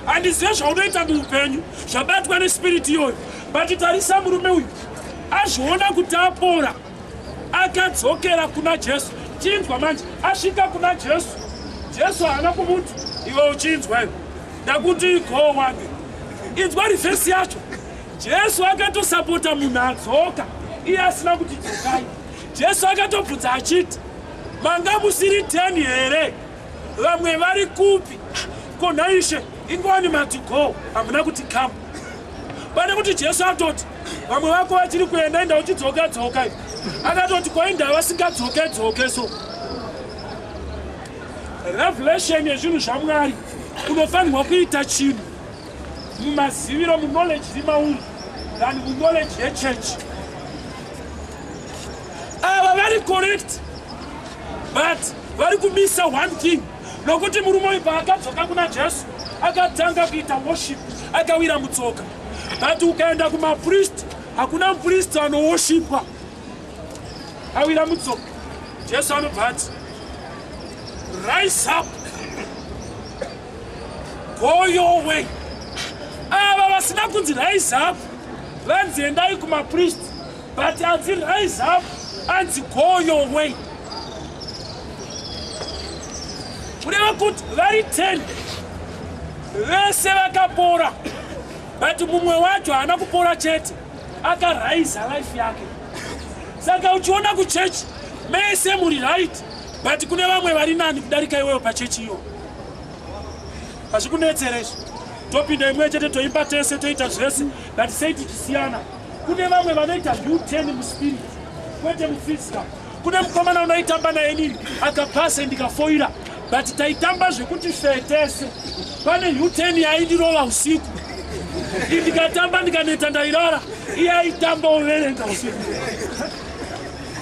Handizive zvaunoita muupenyu zvabatwa nespirit iyoyo, but tarisa murume uyu azviona kuti apora, akadzokera kuna Jesu. Chinzwa manje, asvika kuna Jesu, Jesu haana kumuti iwe uchinzwa iwe, ndakuti go wange. Inzwa reverse yacho. Jesu akatosapota munhu adzoka iye asina kuti dzokai. Jesu akatobvunza achiti, manga musiri 10 here? Vamwe vari kupi? Ko nhaishe, ingwani mati go, hamuna kuti come. Pane kuti Jesu atoti vamwe vako vachiri kuenda enda uchidzoka dzoka, akatoti koenda vasingadzoke dzoke. So revelation yezvinhu zvaMwari, unofanirwa kuita chinhu mumaziviro, muknowledge iri mauri than muknowledge yechechi. Ava vari correct, but vari kumisa one thing, nokuti murume uyu paakadzoka kuna Jesu akatanga kuita worship, akawira mutsoka. But ukaenda kumapriest, hakuna mupriest anoworshipwa awira mutsoka. Jesu anobva ati, "Rise up, go your way." Ava vasina kunzi rise up, vanzi endai kumapriest, but anzi rise up, anzi go your way. Kureva kuti vari 10 vese vakapora, but mumwe wacho haana kupora chete, akaraisa life yake. Saka uchiona kuchechi mese muri right, but kune vamwe vari nani kudarika iweyo pachechi iyo. Hazvikunetsere izvo. Topinda imwe chete, toimba tese, toita zvese, but sei tichisiyana? Kune vamwe vanoita U10 muspirit, kwete muphysical. Kune mukomana unoitamba naye nini, akapasa ndikafoira, but taitamba zvekuti fe tese. Pane U10 yaindirova usiku, ndikatamba ndikaneta ndairara, iye aitamba overenga usiku.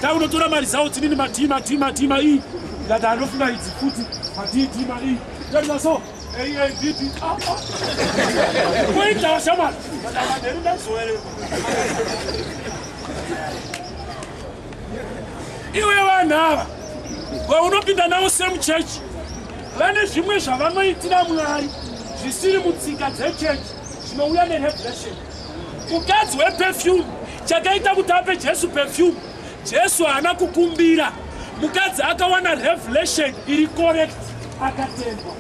Takunotora maresults, nini madhi madhi madhi ma e, ndikati anofunga idzi futi madhi d ma e, ndati so A A B B kuita washamwari manheru ndazoereka. Iwe, vanhu ava vaunopinda navo same church vane zvimwe zvavanoitira Mwari zvisiri mutsika dzechechi, zvinouya nerevelation. Mukadzi weperfume, chakaita kuti ape Jesu perfume, Jesu haana kukumbira. Mukadzi akawana revelation iri correct, akatendwa.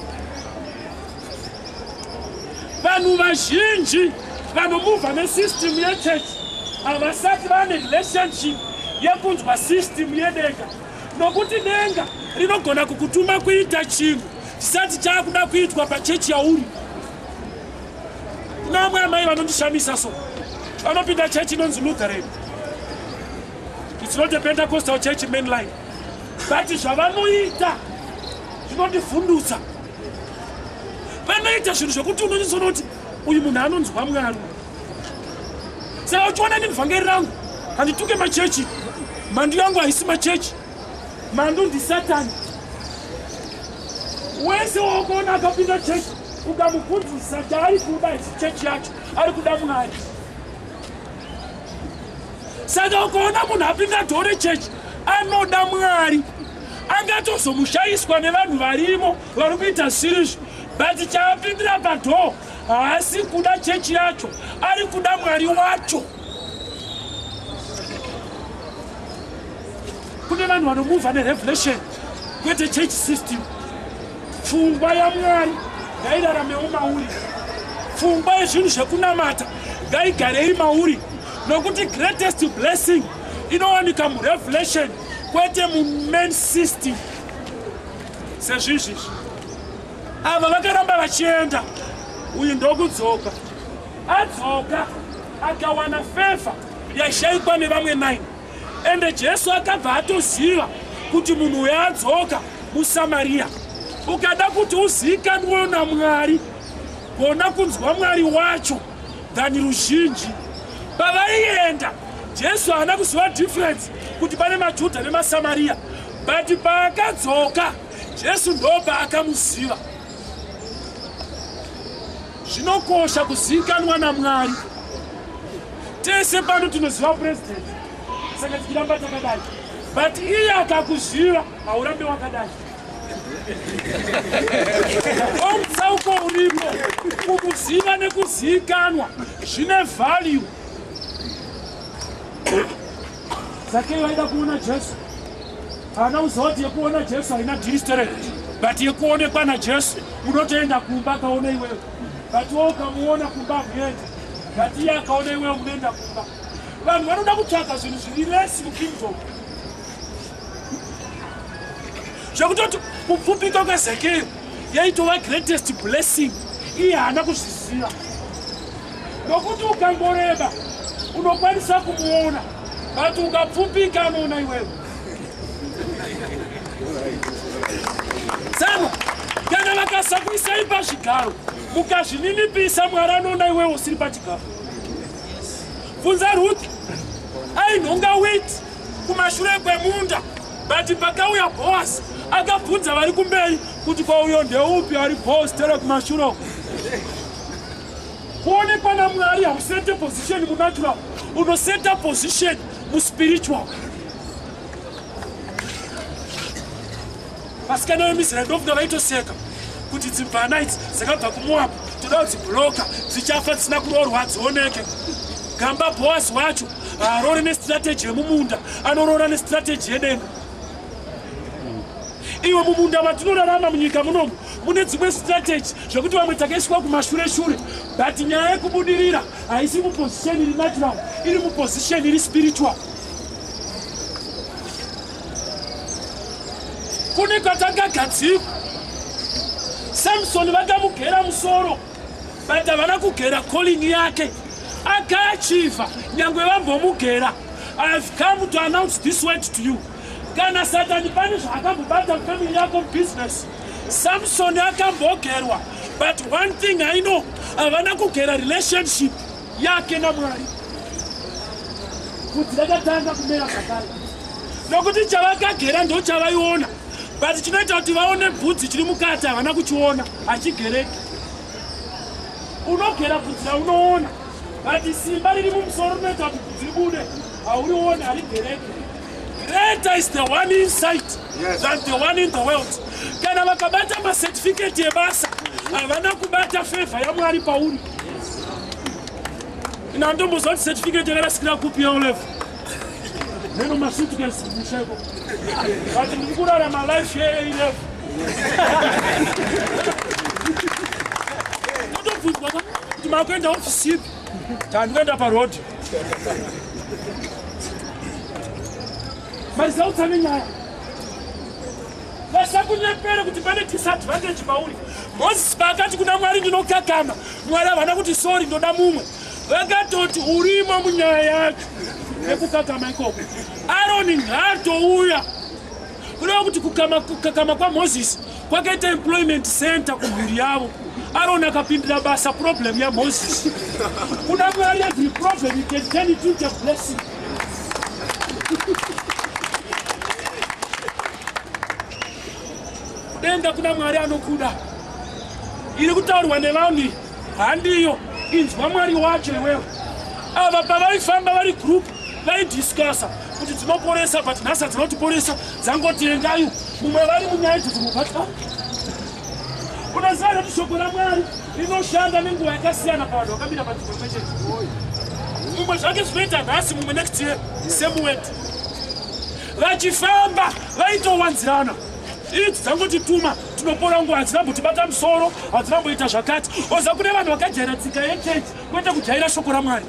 Vanhu vazhinji vanomuvha nesystem yechechi havasati vane relationship yekunzwa system yedenga, nokuti denga rinogona kukutuma kuita chinhu chisati chaakuda kuitwa pachechi yauri. Kuna vamwe amai vanondishamisa, so vanopinda chechi inonzi Lutheran. It's not a Pentecostal church mainline, but zvavanoita zvinondivhundutsa. Vanoita zvinhu zvokuti unonyatsoona kuti uyu munhu anonzwa Mwari. Saka uchiona nini, vhangeri rangu handituke machechi. Mhandu yangu haisi machechi, mhandu ndisatani. Wese waukaona akapinda chechi, ukamubvunzisa chaari kuda, isi chechi yacho, ari kuda Mwari. Saka ukaona munhu apinda door rechechi anoda Mwari, angatozomushayiswa nevanhu varimo vari kuita zvirizvo, but chaapindira padoor haasi kuda chechi yacho, ari kuda Mwari wacho. Kune vanhu vanomuvha nerevelation, kwete church system. Pfungwa yaMwari ngairaramewo mauri, pfungwa yezvinhu zvekunamata ngaigare iri mauri, nokuti greatest blessing inowanika murevelation, kwete mumain system. Sezvizvizvi, ava vakaramba vachienda, uyu ndokudzoka. Adzoka akawana favor yashayikwa nevamwe 9. Ende Jesu akabva atoziva kuti munhu uyo adzoka muSamariya. Ukada kuti uzivikanwe naMwari, gona kunzwa Mwari wacho than ruzhinji. Pavaienda, Jesu haana kuziva difference kuti pane maJudha nemaSamariya, but paakadzoka Jesu ndo paakamuziva. Zvinokosha kuzivikanwa naMwari. Tese pano tinoziva president, saka tichiramba takadai, but iye akakuziva haurambe wakadai. Omutsauko uripo. Kukuziva nekuzivikanwa zvine value. Zakei vaida kuona Jesu, haana kuziva kuti yekuona Jesu haina dhiri, but yekuonekwa naJesu unotoenda kumba akaona iwewe. But wo ukamuona kumba hamuendi, but iye akaona iwewe munoenda kumba. Vanhu vanoda kutsvaga zvinhu zviri less mukingdom, zvekutoti kupfupika kweZakeyo. Yaitova greatest blessing. Iye haana kuzviziva. Nokuti ukangoreba unokwanisa kumuona, but ukapfupika anoona iwewe. Tsano, kana vakasakuisai pazvigaro mukazvininipisa, Mwari anoona iwewe usiri pachigaro. Bvunza Ruth, ainhonga wheat kumashure kwemunda, but pakauya Boaz akabvunza vari kumberi kuti kwauyo ndeupi ari Boaz tere kumashure uko. Kuonekwa naMwari hausete position munatural, unoseta position muspiritual. Vasikana vemizera ndofunga vaitoseka kuti dzimvana idzi dzakabva kuMoabhu toda kudzibhuloka, dzichafa dzisina kuroorwa, hadzioneke. Gamba Boaz wacho haarori nestrategy yemumunda, anoroora nestrategy yedenga. Iwe mumunda matinorarama munyika munomu mune dzimwe strategy zvekuti vamwe takaiswa kumashure shure, but nyaya yekubudirira haisi muposition iri natural, iri muposition iri spiritual. Kune kwatakagadzikwa. Samsoni vakamugera musoro, but havana kugera calling yake. Akaachieva nyangwe vambomugera. I've come to announce this word to you. Kana Satani pane zvaakambobata mufamily yako, mubusiness, Samsoni akambogerwa, but one thing I know, havana kugera relationship yake naMwari. Kuti rakatanga kumera zvakare, nokuti chavakagera ndo chavaiona, but chinoita kuti vaone bvudzi chiri mukati havana kuchiona, hachigereki. Unogera bvudzi raunoona, but simba riri mumusoro rinoita kuti bvudzi ribude haurioni, harigereki. Greater is the one inside than the one in the world. Kana vakabata macertificate ebasa, havana kubata favor yaMwari pauri. Ina ndombozva kuti certificate yakarasikira kupi yaO level neno masuitcase musheko, but ndiri kurarama life yeA level. Totobvunzwa kuti makuenda ofisi ipi? Tandikuenda parodhi. Maresults ane nyaya. Vasakunyepere kuti pane disadvantage pauri. Moses paakati kuna Mwari, "Ndinokakama," Mwari havana kuti, "Sorry, ndoda mumwe." Vakatoti, "Urimo munyaya yacho nekukakama ikoko. Aroni ngaatouya." Kureva kuti kukakama kwaMozisi kwakaita employment center kumhuri yavo. Aroni akapindira basa problem yaMozisi. Kuna Mwari every problem you can turn it into a blessing. Kudenga kuna Mwari anokuda. Iri kutaurwa nevanhu handiyo. Inzwa Mwari wacho iwewe. Ava pavaifamba vari group vaidiscussa kuti dzinoporesa, but nhasi dzinotiporesa dzangoti endayo. Mumwe vari munyaya idzodzo mubata. Unoziva kuti shoko raMwari rinoshanda nenguva yakasiyana pavanhu vakamira panzvimbo imwe chete. Mumwe zvake zvinoita nhasi, mumwe next year, same word. Vachifamba vaitowanzirana, idzi dzangotituma tinopora nguva, hadzina musoro, hadzina zvakati. Oza kune vanhu vakajaira tsika yechechi kwete kujaira shoko raMwari,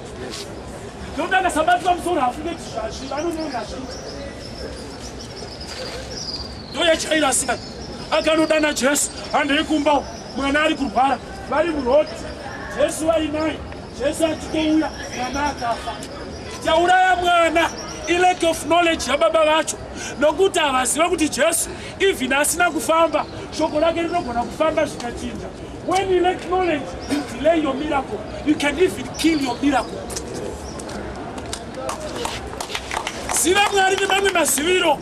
nokuti akasabatwa musoro hafunge kuti zvazvi vanononga zviita. Ndoyachaira sika akanodana Jesu, "Handei kumba, mwana ari kurwara." Vari muroad, Jesu vari naye. Jesu achitouya, mwana akafa. Chauraya mwana ilack of knowledge yababa vacho, nokuti havaziva kuti Jesu even asina kufamba, shoko rake rinogona kufamba zvikachinja. When you lack knowledge, you delay your miracle. You can even kill your miracle. Ziva Mwari nemamwe maziviro.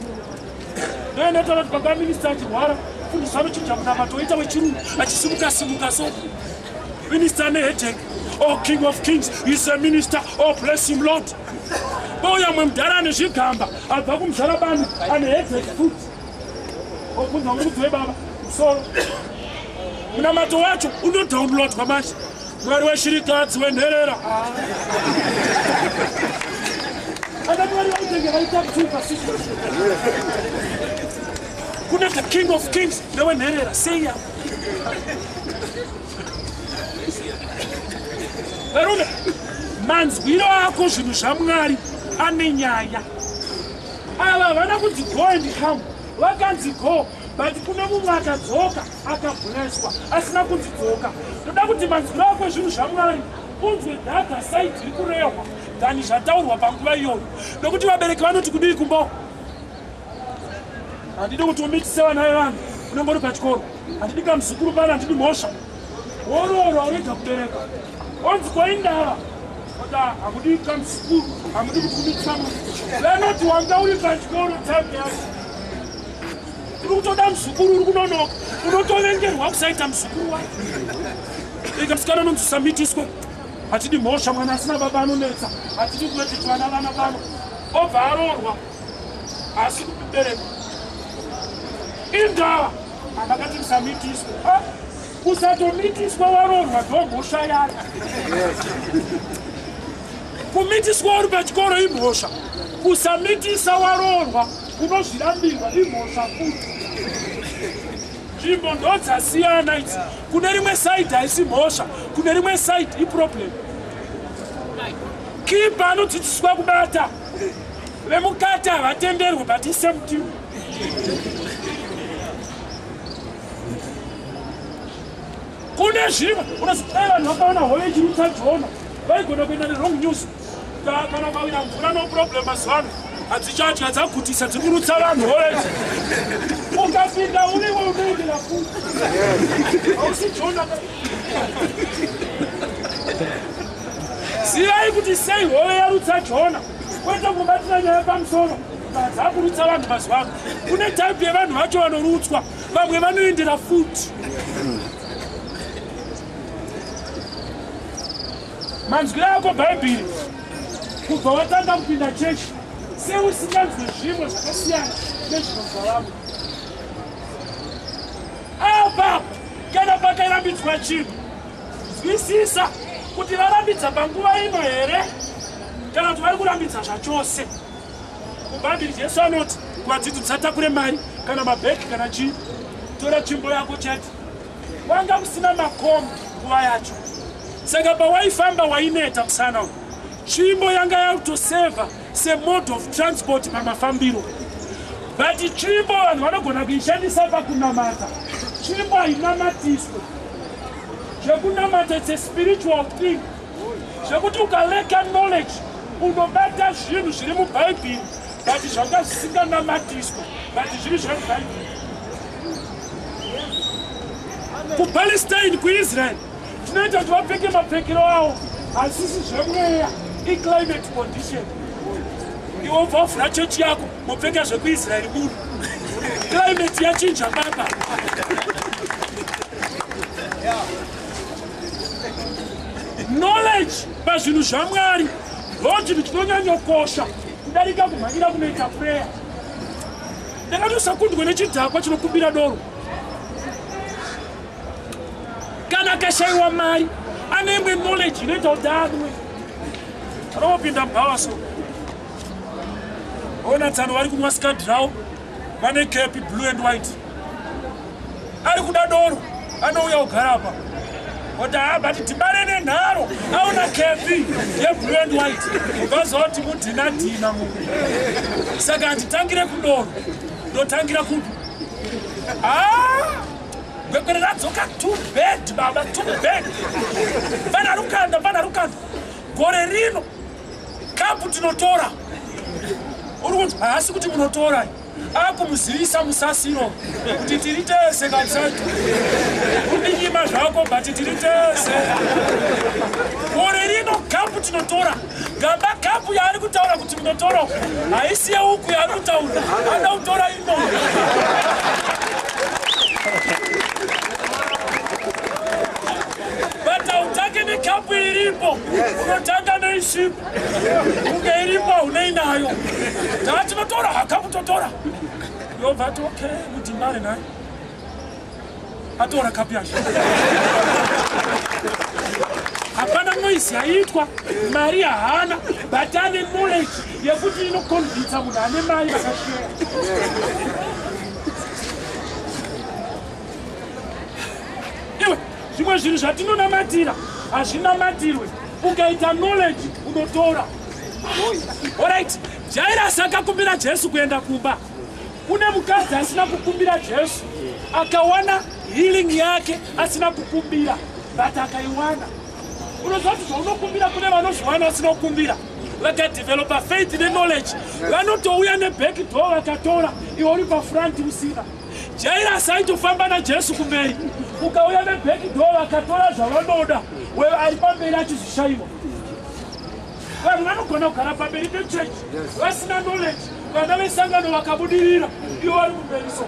Ndoendotaura kuti baba minista achirwara, fundisi anochinja munamato, oita wechirungu achisimuka simuka. So minister ane headache, "Oh, King of Kings is a minister. Oh, bless him, Lord." Bouya mwe mudhara ane zvigamba abva kumuzarabani ane headache futi, obvunza murudzi webaba musoro. Munamato wacho unodownloadwa manje, "Mwari weshirikadzi, wenherera." Ana Mwari vaitenge vaita tupa situation. Kune the King of Kings newenherera seiya. Varume, manzwiro ako zvinhu zvaMwari ane nyaya. Ava havana kunzi go and come, vakanzi go. But kune mumwe akadzoka akablesswa asina kunzi dzoka. Ndoda kuti manzwiro ako ezvinhu zvaMwari unzwe the other side iri kurehwa than zvataurwa panguva iyoyo. Nokuti vabereki vanoti kudii kumba? Handidi kuti umitise vana vevanhu unenge uri pachikoro. Handidi kamuzukuru pano, handidi mhosva. Woroorwa urega kubereka. Onzi kwaindava. Oda hamudi kamuzukuru, hamudi kuti umitisa munhu. Vanoti wanga uri pachikoro time yacho. Uri kutoda muzukuru uri kunonoka. Unotovengerwa kusaita muzukuru wako. Ika musikana unonzi usamitiswe. Hatidi mhosva, mwana asina baba anonetsa. Hatidi kuweteti vana vana pano. Obva aroorwa. Asi kubereka. Indava amakati musamitiswe. Kusatomitiswa waroorwa ndo mhosva yacho. Kumitiswa uri pachikoro imhosva. Kusamitisa waroorwa unozvirambirwa imhosva futi. Nzvimbo ndodzasiyana idzi. Kune rimwe side haisi mhosva, kune rimwe side iproblem. Kipa anodzidziswa kubata. Vemukati havatenderwe but isame team. Kune zvimwe unozidai vanhu vakaona hove ichirutsa Jona vaigona kuenda nerong news. Kana kwawira mvura no problem mazuva ano hadzichatya dzagutisa dziri kurutsa vanhu hove idzi. Ukapinda uriwe unoendera futi. Hausi Jona. Zivai kuti sei hove yarutsa Jona kwete kubatira nyaya pamusoro. Dzakurutsa vanhu mazuva ano. Kune type yevanhu vacho vanorutswa, vamwe vanoendera futi. Manzwiro ako Bhaibheri kubva watanga kupinda chechi seusinganzwe zvimwe zvakasiyana nezvinonzwa vamwe. Apa kana pakarambidzwa chinhu, nzwisisa kuti varambidza panguva ino here kana kuti vari kurambidza zvachose. MuBhaibheri Jesu anoti kuvadzidzi musatakure mari kana mabhegi kana chii, tora tsvimbo yako chete. Kwanga kusina makombi nguva yacho, saka pawaifamba waineta musana uyu. Tsvimbo yanga yakutoseva semode of transport pamafambiro, but tsvimbo vanhu vanogona kuishandisa pakunamata. Tsvimbo hainamatiswe. Zvekunamata it's a spiritual thing, zvekuti ukaleka knowledge unobata zvinhu zviri muBhaibheri but zvanga zvisinganamatiswe but zviri zvemubhaibheri. KuPalestine, kuIsrael, tinoita kuti vapfeke mapfekero avo hazvisi zvemweya, iclimate condition. Iwe ubva wavhura chechi yako mopfeka zvekuIsraeri muno, climate yachinja baba. Knowledge pazvinhu zvaMwari ndo chinhu chinonyanyokosha kudarika kumhanyira kunoita prayer. Ndakati usakundwe nechidhakwa chinokumbira doro. Kana akashaiwa mari ane imwe knowledge inoita kuti anwe. Anopinda mubhawa so. Ona tsano vari kunwa skadraw vane kepi blue and white. Ari kuda doro anouya kugara apa. Oti haa but dhibane nenharo aona kepi yeblue and white. Ubvazowa kuti mudhina dhina munhu. Saka handitangire kudoro. Ndotangira kupi? Gwegwere radzoka too bad baba, too bad. Pana rukanda, pana rukanda. Gore rino kapu tinotora. Uri kunzi haasi kuti munotora. Akumuzivisa musasiro kuti tiri tese kabisati. Kundinyima zvako but tiri tese. Gore rino kapu tinotora. Gamba kapu yaari kutaura kuti munotora haisi yeuku yaari kutaura. Anoda kutora ino. But hautange nekapu iripo, unotanga neisipo. Kunge iripo haunei nayo. Tinotora hakapu totora. Yobva ati okay, mudhimbare naye. Atora kapu yacho. Hapana noise yaitwa, mari haana, but ane knowledge yekuti inoconvinsa munhu ane mari vakashare. Iwe, zvimwe zvinhu zvatinonamatira hazvinamatirwe. Ukaita knowledge unotora. Alright, Jairus akakumbira Jesu kuenda kumba. Kune mukadzi asina kukumbira Jesu akawana healing yake asina kukumbira, but akaiwana. Unoziva kuti zvaunokumbira kune vanozviwana vasina kukumbira, vakadevelopa faith neknowledge, vanotouya neback door vakatora, iwe uri pafront usina. Jairus aitofamba naJesu kumberi, ukauya neback door vakatora zvavanoda, wewe ari pamberi achizvishayiwa. Vanhu vanogona kugara pamberi pechechi vasina knowledge, vana vesangano vakabudirira, ivo vari kumberi. So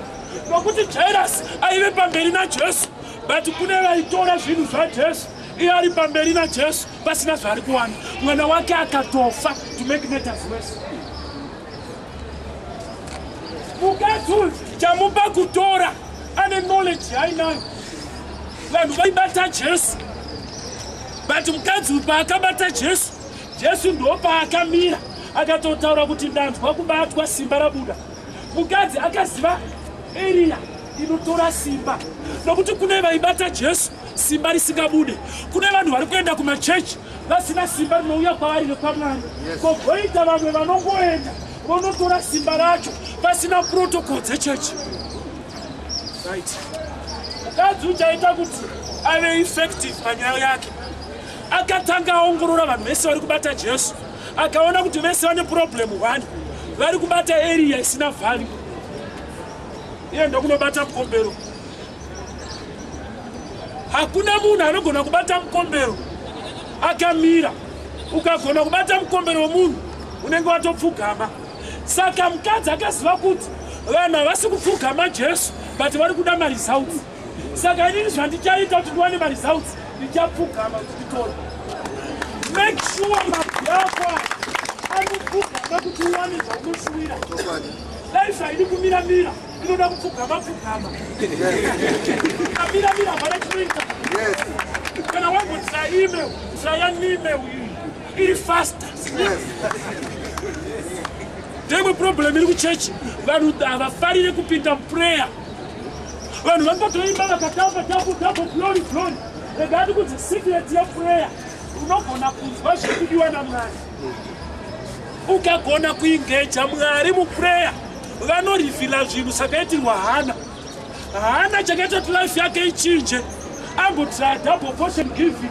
nokuti Jairus aive pamberi naJesu, but kune vaitora zvinhu zvaJesu, iye ari pamberi naJesu pasina zvaari kuwana. Mwana wake akatofa. To make matters worse, mukadzi uyu chamupa kutora ane knowledge yaainayo. Vanhu vaibata Jesu, but mukadzi uyu paakabata Jesu, Jesu ndo paakamira akatotaura kuti, "Ndanzwa kubatwa, simba rabuda." Mukadzi akaziva area inotora simba, nokuti kune vaibata Jesu simba risingabude. Kune vanhu vari kuenda kumachechi vasina simba rinouya kwavari nekwaMwari. Kogoita vamwe vanongoenda vonotora simba racho pasina protocol dzechechi, right? Mukadzi uchaita kuti ave effective panyaya yake, akatanga aongorora vanhu vese vari kubata Jesu, akaona kuti vese vane problem one: vari kubata area isina value. Iye ndokunobata mukombero. Hakuna munhu anogona kubata mukombero akamira. Ukagona kubata mukombero wemunhu, unenge watopfugama. Saka mukadzi akaziva kuti vanhu havasi kupfugama Jesu, but vari kuda maresults. Saka inini zvandichaita kuti ndiwane maresults, ndichapfugama kuti nditore. Make sure mabvi ako anopfugama kuti uwane zvaunoshuwira. Life haidi kumiramira, inoda kupfugama pfugama. Amiramira hapana chinoita. Kana wangotira email, try email iyi, iri faster. Ndemwe problem iri kuchechi, vanhu havafariri kupinda muprayer. Vanhu vangotoimba vakatamba, double, double, glory, glory. Rega ndikudze secret yeprayer. Unogona kunzwa zvekudiwa naMwari. Ukagona kuengager Mwari muprayer, vanoreveala zvinhu. Sakaitirwa Hana. Hana chakaita kuti life yake ichinje, ambotry double portion giving,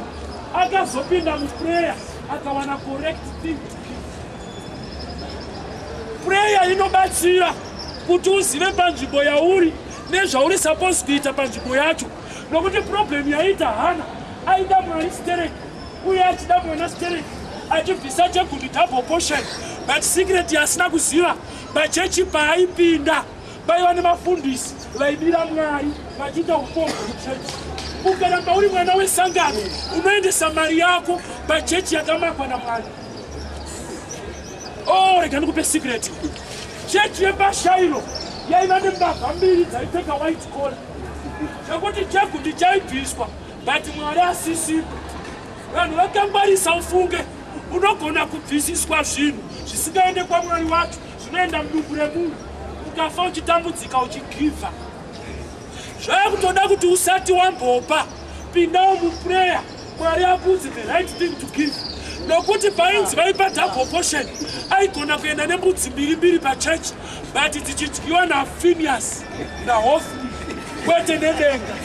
akazopinda muprayer akawana correct thing to give. Prayer inobatsira kuti uzive panzvimbo yauri nezvauri supposed kuita panzvimbo yacho, nokuti problem yaita Hana, aida Mwari stereki uye achida mwana stereki, achibvisa chegumi, double portion, but secret yasina kuziva, pachechi paaipinda paiva nemafundisi vaibira Mwari vachiita upombwe muchechi. Ukaramba uri mwana wesangano, unoendesa mari yako pachechi yakamakwa naMwari. Oh, rega ndikupe secret. Chechi yepaShailo yaiva nembavha mbiri dzaipfeka white collar, zvekuti chegumi chaibviswa but Mwari asisipo. Vanhu vakangwarisa. Ufunge, unogona kubvisiswa zvinhu zvisingaende kwaMwari wacho, zvinoenda mudumbu remunhu, ukafa uchitambudzika uchigiver. Zvava kutoda kuti usati wambopa, pindawo muprayer, Mwari akuudze the right thing to give, nokuti painzi vaipa double portion, aigona kuenda nembudzi mbiri mbiri pachechi, but dzichidyiwa naFinias naHofni, kwete nedenga.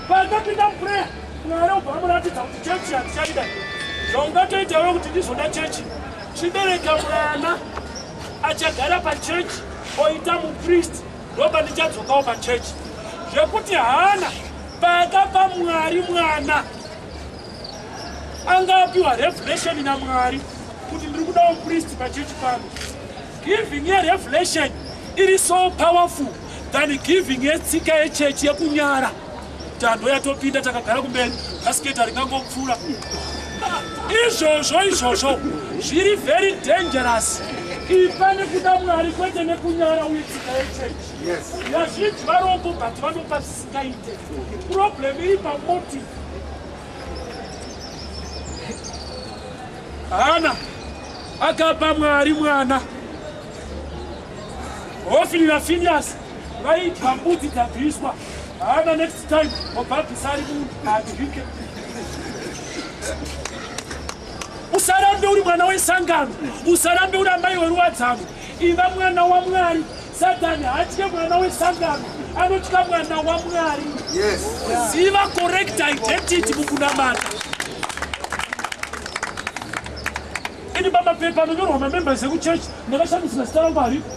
Pakapinda muprayer, Mwari ubva amuratidza kuti chechi handichaida. Zvaungatoitawo kuti ndizoda chechi, chibereka mwana achagara pachechi oita mupristi, ndoba ndichadzokawo pachechi. Zvekuti Hana paakapa Mwari mwana, anga apiwa revelation naMwari kuti ndiri kudawo mupristi pachechi pano. Giving yerevelation iri so powerful than giving yetsika yechechi yekunyara. Tando yatopinda, takagara kumberi, bhasiketi haringangopfuura. Izvozvo, izvozvo zviri very dangerous. Ipa nekuda Mwari, kwete nekunyara uye tsika yechechi. Vazhinji varombo but vanopa zvisingaite. Problem iri pamotive. Hana akapa Mwari mwana. Hofini naFinias vaidya mbudzi dzabviswa. Hana next time wabva abvisa ari munhu adyike. Usarambe uri mwana wesangano, usarambe uri amai weruwadzano. Iva mwana waMwari. Satani haatye mwana wesangano, anotya mwana waMwari. Ziva correct identity mukunamata. Ini pamapepa anonyorwa mamembers ekuchechi ndakashandisira zita rangu haripo,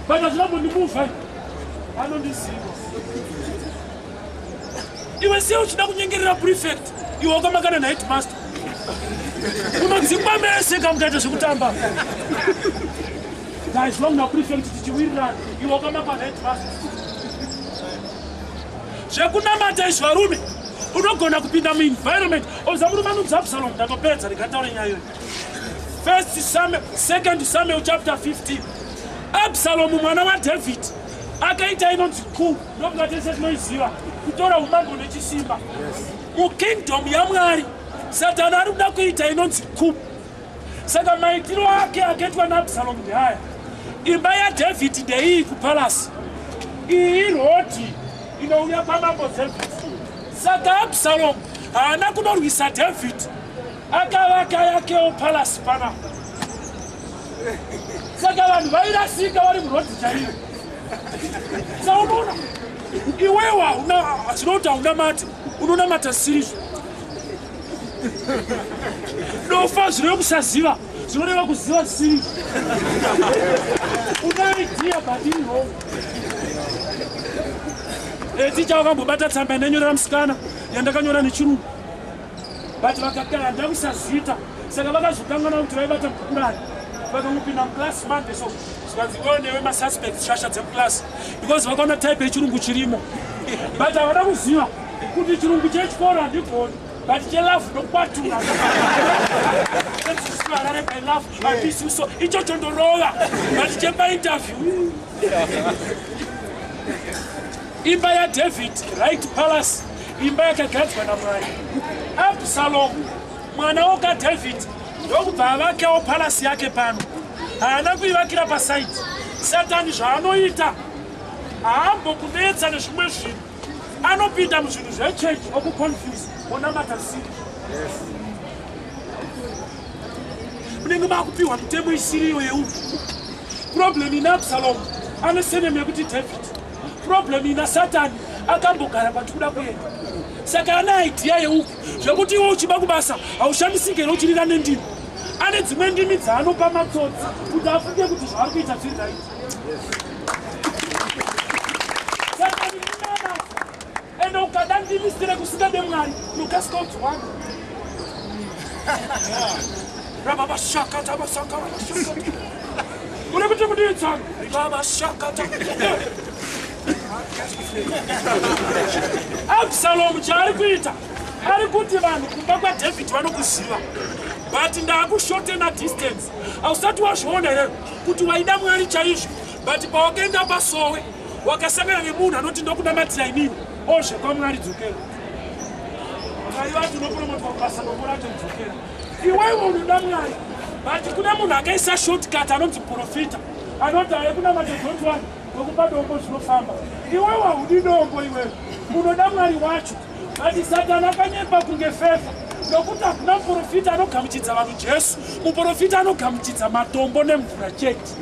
but hazvina kumbondimuvha, anondiziva. Iwe siye uchida kunyengerera prefect, iwe wakamakana naheadmaster, unodzingwa mese kamukaita zvekutamba. Guys, long na prefect tichiwirirana, iwe wakamakana headmaster. Zvekunamata izvi, varume, unogona kupinda muenvironment oza murume anonzi Absalom. Ndatopedza, ndikataure nyaya iyoyo. First Samuel, Second Samuel chapter 15. Absalom mwana waDavid akaita inonzi coup, ndokunga tese tinoiziva, kutora umambo nechisimba. Mukingdom yaMwari, Satani ari kuda kuita inonzi coup. Saka maitiro ake akaitwa naAbsalom ndeaya: imba yaDhavhidhi ndeiyi kupalasi, iyi iroad inouya kwamambo David. Saka Absalom haana kunorwisa David, akavaka yakewo palasi panapa. Saka vanhu vairasika vari muroad chaiyo. Saunoona iwewo hauna zvinoti haunamati, unonamata sirizvo. Dofa zvireva kusaziva, zvinoreva kuziva zvisiri. Una idea but iri wrong. Ticha wakambobata tsamba yandanyorera musikana, yandakanyora nechirungu, but vakakaya ndakusazita. Saka vakazokangana kuti vaibata mukurani, vakangopinda muclass Monday. So zvikanzi iwewo newe masuspect, shasha dzemuclass, because vakaona type yechirungu chirimo, but havana kuziva kuti chirungu chechikoro handigoni, but chelove ndokwatura. By love I miss you so, ichocho ndorova, but chepainterview. Imba yaDavid, right palace, imba yakagadzwa naMwari. Absalom mwana wokaDavid ndokubva avakawo palasi yake pano, haana kuivakira paside. Satani zvaanoita, haambokunetsa nezvimwe zvinhu, anopinda muzvinhu zvechechi okuconfuse, onamata siri. Munenge makupiwa mitemo isiriyo yeuku. Problem ina Absalom, ane surname yekuti David. Problem ina Satani, akambogara kwatikuda kuenda, saka ane idea yeuku, zvekuti iwe uchiba kubasa haushamisike here uchirira nendimi. Ane dzimwe ndimi dzaanopa matsotsi kuti afunge kuti zvaari kuita zviri right. Satani munana, ende ukada ndimi sire kusingade Mwari, unokasika udziwana. Rababashakata basaka rabashakata, uri kuti kuditsana rabashakata. Absalom chaari kuita, ari kuti vanhu kumba kwaDavid vanokuziva, but ndaakushortena distance. Hausati wazviona here kuti waida Mwari chaizvo, but pawakaenda pasowe wakasangana nemunhu anoti ndokunamatira inini, ozvekwamwari, dzokera. Mwari vati unopromotwa kubasa, dombo racho dzokera. Iwewe unoda Mwari, but kuna munhu akaisa shortcut anonzi profita, anoti aye kunamata, don't worry, nokupa dombo zvinofamba. Iwewe haudi dombo, iwewe unoda Mwari wacho, but Satani akanyepa kunge fefa, nokuti hakuna muprofita anogamuchidza vanhu Jesu. Muprofita anogamuchidza matombo nemvura chete.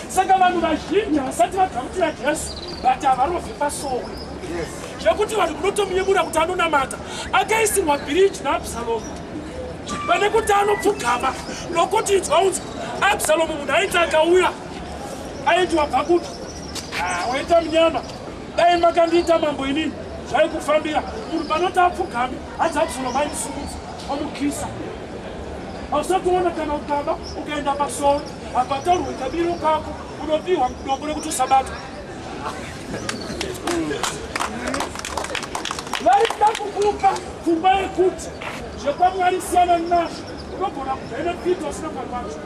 Saka vanhu vazhinji havasati vagamuchira Jesu, but havarovhi pasowe, zvekuti vanhu munotomunyemura kuti anonamata. Akaisirwa bhiriji naAbsalomu pane kuti anopfugama, nokuti inzwa unzwa, Absalomu munhu aiti akauya aiti, "Wabva kupi? Ah, waita munyama, dai makandiita mambo inini zvaikufambira." Munhu panoti apfugame, hanzi Absalomu aimusumudza omukisa. Hausatoona kana ukaba ukaenda pasowe, hapataurwe kabiro kako, unopiwa dombo rekuti usabatwa. Vari kuda kukupa pfungwa yekuti zvekwamwari siyana nazvo, unogona kubenefita usina Mwari wacho.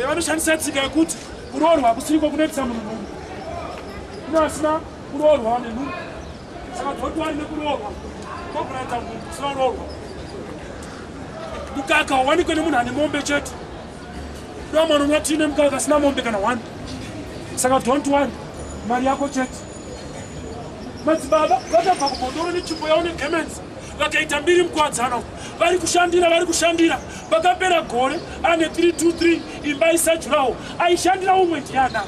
Vanoshandisa tsika yekuti kuroorwa kusiriko kunoitisa munhu nhumbu. Kune vasina kuroorwa nenhumbu, saka don't worry nekuroorwa, unogona kuita nhumbu usina kuroorwa. Mukaka hauwanikwe nemunhu ane mombe chete. Domwe unonwa tii nemukaka asina mombe kana one, saka don't worry, mari yako chete. Madzibaba vakabva kubhodoro netsvimbo yavo negemenzi. Vakaita mbiri mukuwadzana. Vari kushandira, vari kushandira. Pakapera gore ane 323 imba isajurawo. Aishandira umwe ndiana?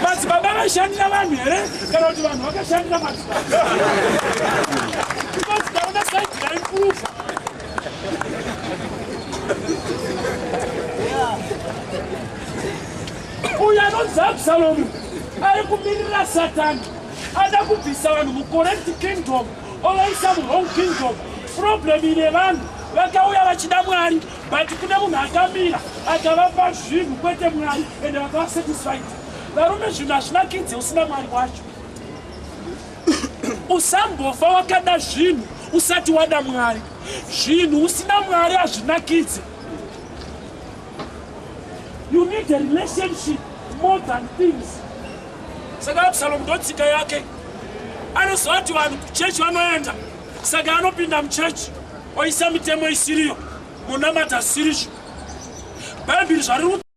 Madzibaba vaishandira vanhu here kana kuti vanhu vakashandira madzibaba? Because ndaona side raimprove. Uyu anonzi Absalomu ari kumirira Satani, ada kubvisa vanhu mucorrect kingdom ovaisa muwrong kingdom. Problem ine vanhu vakauya vachida Mwari, but kune munhu akamira akavapa zvinhu kwete Mwari, ende vakava satisfied. Varume, zvinhu hazvinakidze usina Mwari wacho. Usambofa wakada zvinhu usati wada Mwari. Zvinhu usina Mwari hazvinakidze. You need a relationship more than things. Saka Absalom ndotsika yake, anoziva kuti vanhu kuchechi vanoenda, saka anopinda muchechi oisa mitemo isiriyo, munamata sirizvo. Bhaibheri zvariri.